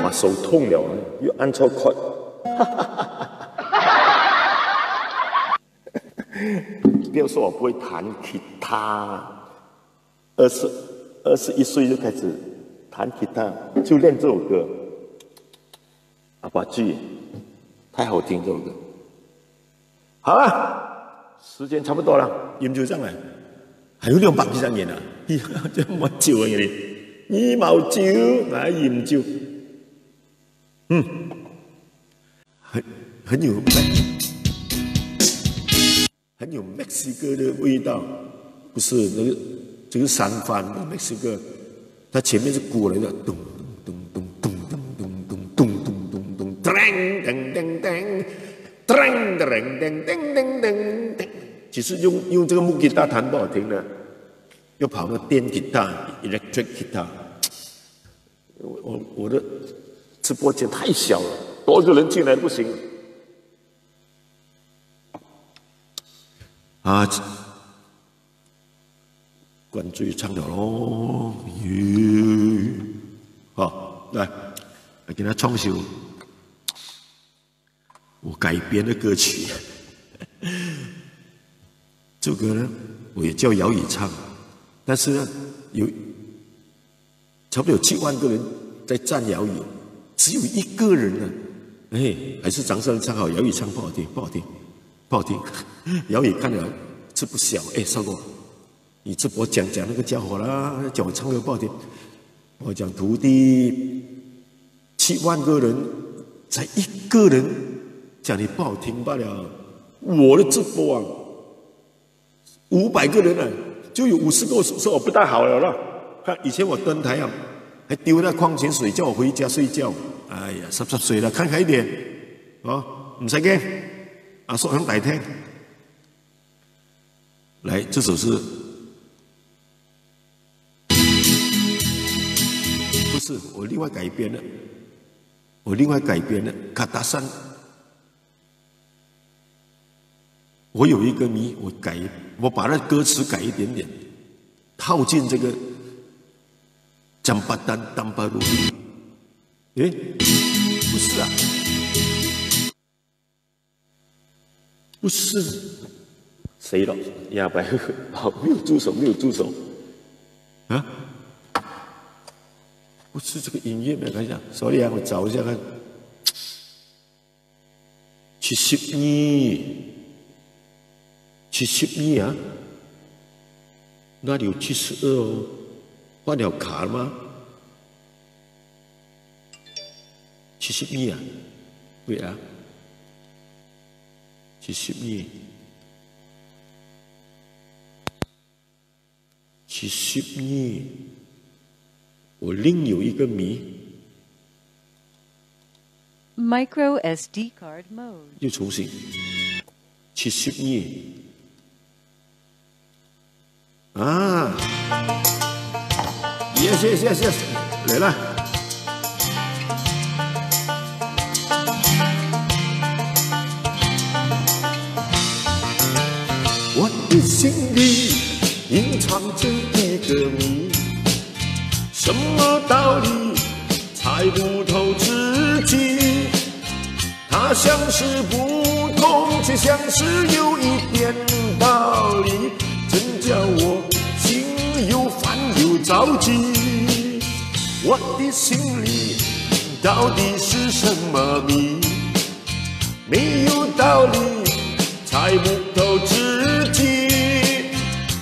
哇，手痛了，又按错 chord。不要说我不会弹吉他，二十二十一岁就开始弹吉他，就练这首歌。阿巴吉，太好听这首歌。好了，时间差不多了，饮酒上来，还有两百几张年啊，这么久啊你，你冇酒，来饮酒，嗯，很很有。很有墨西哥的味道，不是那个，这个三番的墨西哥，它前面是鼓来的，咚咚咚咚咚咚咚咚咚咚咚咚，噔噔噔噔，噔噔噔噔噔噔噔，其实用用这个木吉他弹不好听的，要跑到电吉他、electric guitar。我我我的直播间太小了，多个人进来不行。啊，灌醉唱了咯，耶！好，来，来给他唱首我改编的歌曲。这首歌呢，我也叫摇椅唱，但是呢，有差不多有七万个人在赞摇椅，只有一个人呢，哎，还是掌声唱好，摇椅唱不好听，不好听，不好听。摇椅看了吃不消，哎，少哥，你直播讲讲那个家伙啦，讲我唱歌不好听。我讲徒弟，七万个人才一个人讲你不好听罢了。我的直播啊，五百个人呢，就有五十个说我不大好了啦。看以前我登台啊，还丢那矿泉水叫我回家睡觉。哎呀，十十岁了，看开一点啊，唔使驚，啊，说很歹听。来，这首是，不是我另外改编的？我另外改编的，卡达山。我有一个谜，我改，我把那歌词改一点点，套进这个 jambatan Tambaluhi。诶，不是啊。 不是谁了？呀，白，好，没有助手，没有助手。啊？不是这个音乐，没关系啊。Sorry啊，我找一下看。七十二，七十二啊，那里有七十二哦，换了卡了吗？七十二啊，对啊，七十二。 七十二，我另有一个谜。 Micro S D card mode。 又重新，七十二。啊，yes yes yes yes，来了。 我的心里隐藏着一个谜，什么道理猜不透自己？它像是不通，却像是有一点道理，真叫我心又烦又着急。我的心里到底是什么谜？ 没有道理，猜不透自己。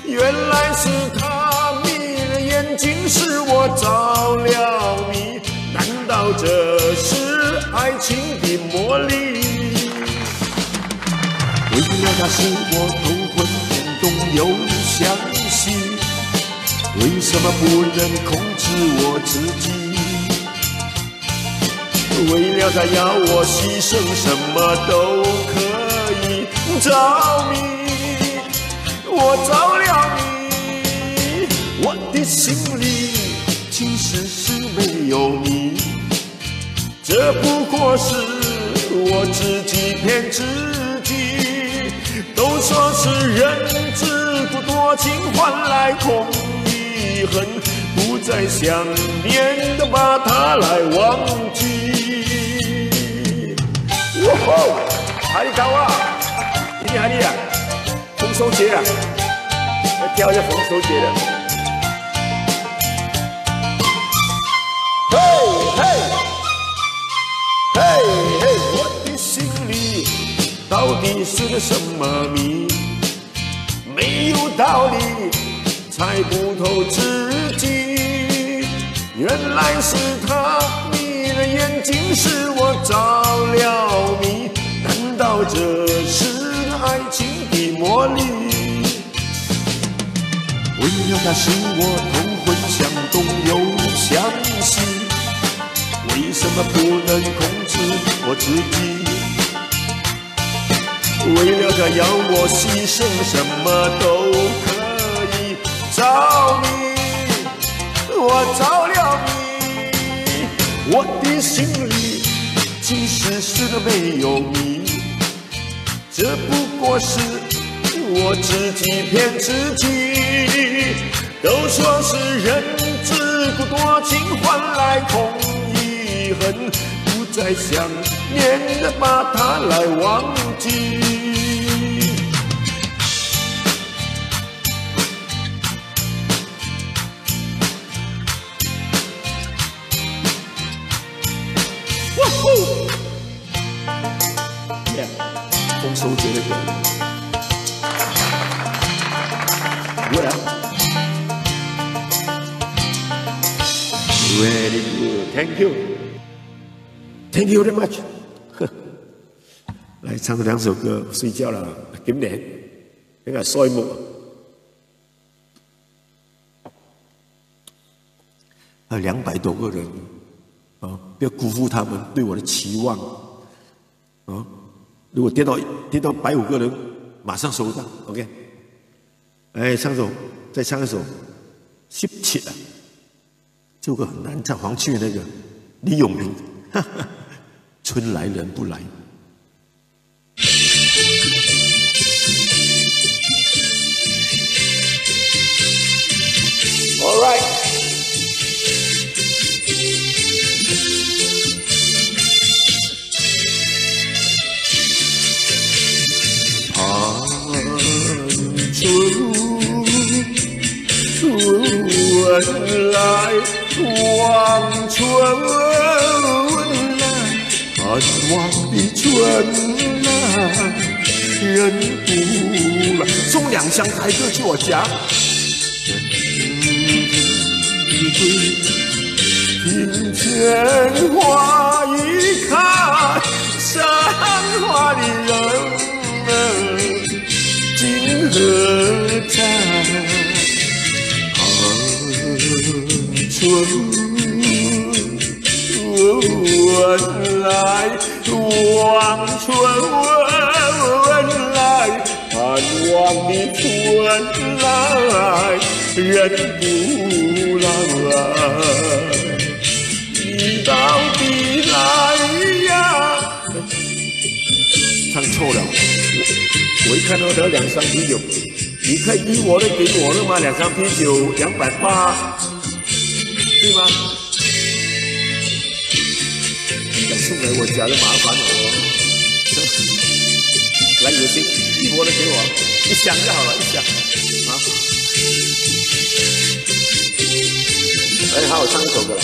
原来是他眯了眼睛，是我着了迷。难道这是爱情的魔力？为了他，使我头昏眼动又想死，为什么不能控制我自己？ 为了他要我牺牲什么都可以，着迷，我着了迷。我的心里其实是没有谜，这不过是我自己骗自己。都说是人只顾多情换来空 恨，不再想念的把它来忘记。哇吼！哪里高啊？你哪里啊？丰收节啊？来跳一下丰收节的。嘿嘿嘿嘿，我的心里到底是个什么谜？ 没有道理，猜不透自己。原来是他眯了眼睛，是我着了迷。难道这是爱情的魔力？为了他，使我头昏想东又想西，为什么不能控制我自己？ 为了他要我牺牲什么都可以，着迷，我着了迷。我的心里其实是个没有谜，这不过是我自己骗自己。 都说是人只顾多情换来空余恨，不再想念的把它来忘记。Yeah，丰收节的歌。不会啊。Very good, thank you, thank you very much。来唱两首歌，睡觉了，今年应该睡目。 还有两百多个人，啊，不要辜负他们对我的期望，啊，如果跌到，跌到百五个人，马上收到，OK。哎，唱首，再唱一首，十七啊，这首歌很难唱，黄俊那个李永平，哈哈，春来人不来。 All right。送兩箱台歌去我家。 唱错了，我，我一看到那两箱啤酒，你可以依我的给我的吗？两箱啤酒两百八，对吗？你敢送来我家的麻烦哦。来，有心依我的给我，一箱就好了，一箱。啊。哎，好，唱一首歌了。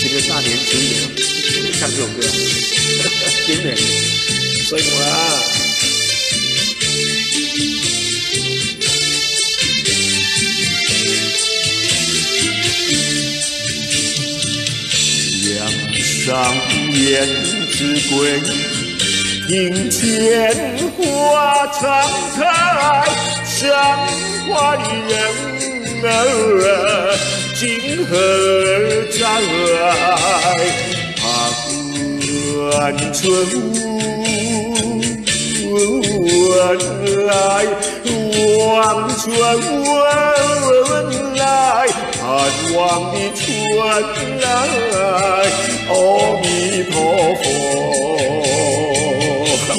这个大年初一啊，唱这首歌啊，真的，所以我啊，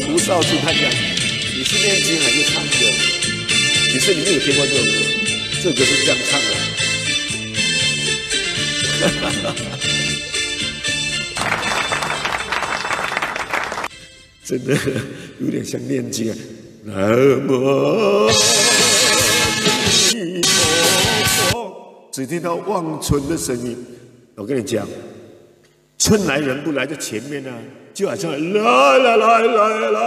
胡少主他讲，你是念经还是唱歌？其实你没有听过这首歌，这歌是这样唱的。真的有点像念经啊。南无阿弥陀佛，只听到望春的声音。我跟你讲，春来人不来在前面啊，就好像来来来来来来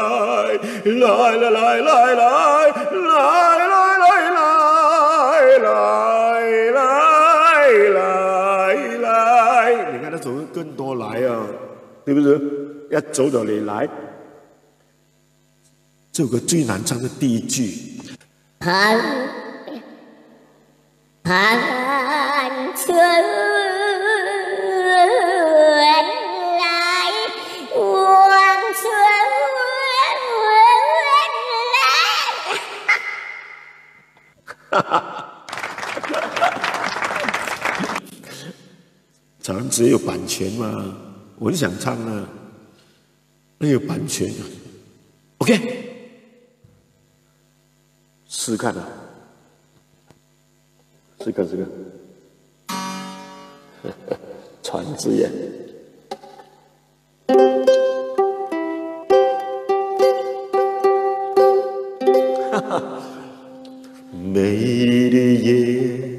来来来来来来来来来来来来来，你看他怎么更多来啊？ 对不对？要走到哪里来？这首歌最难唱的第一句。寒，寒春来，望春来。唱只有版权嘛，我就想唱啊。 那有版权。OK，试看啊，试看试看。传之言。美丽夜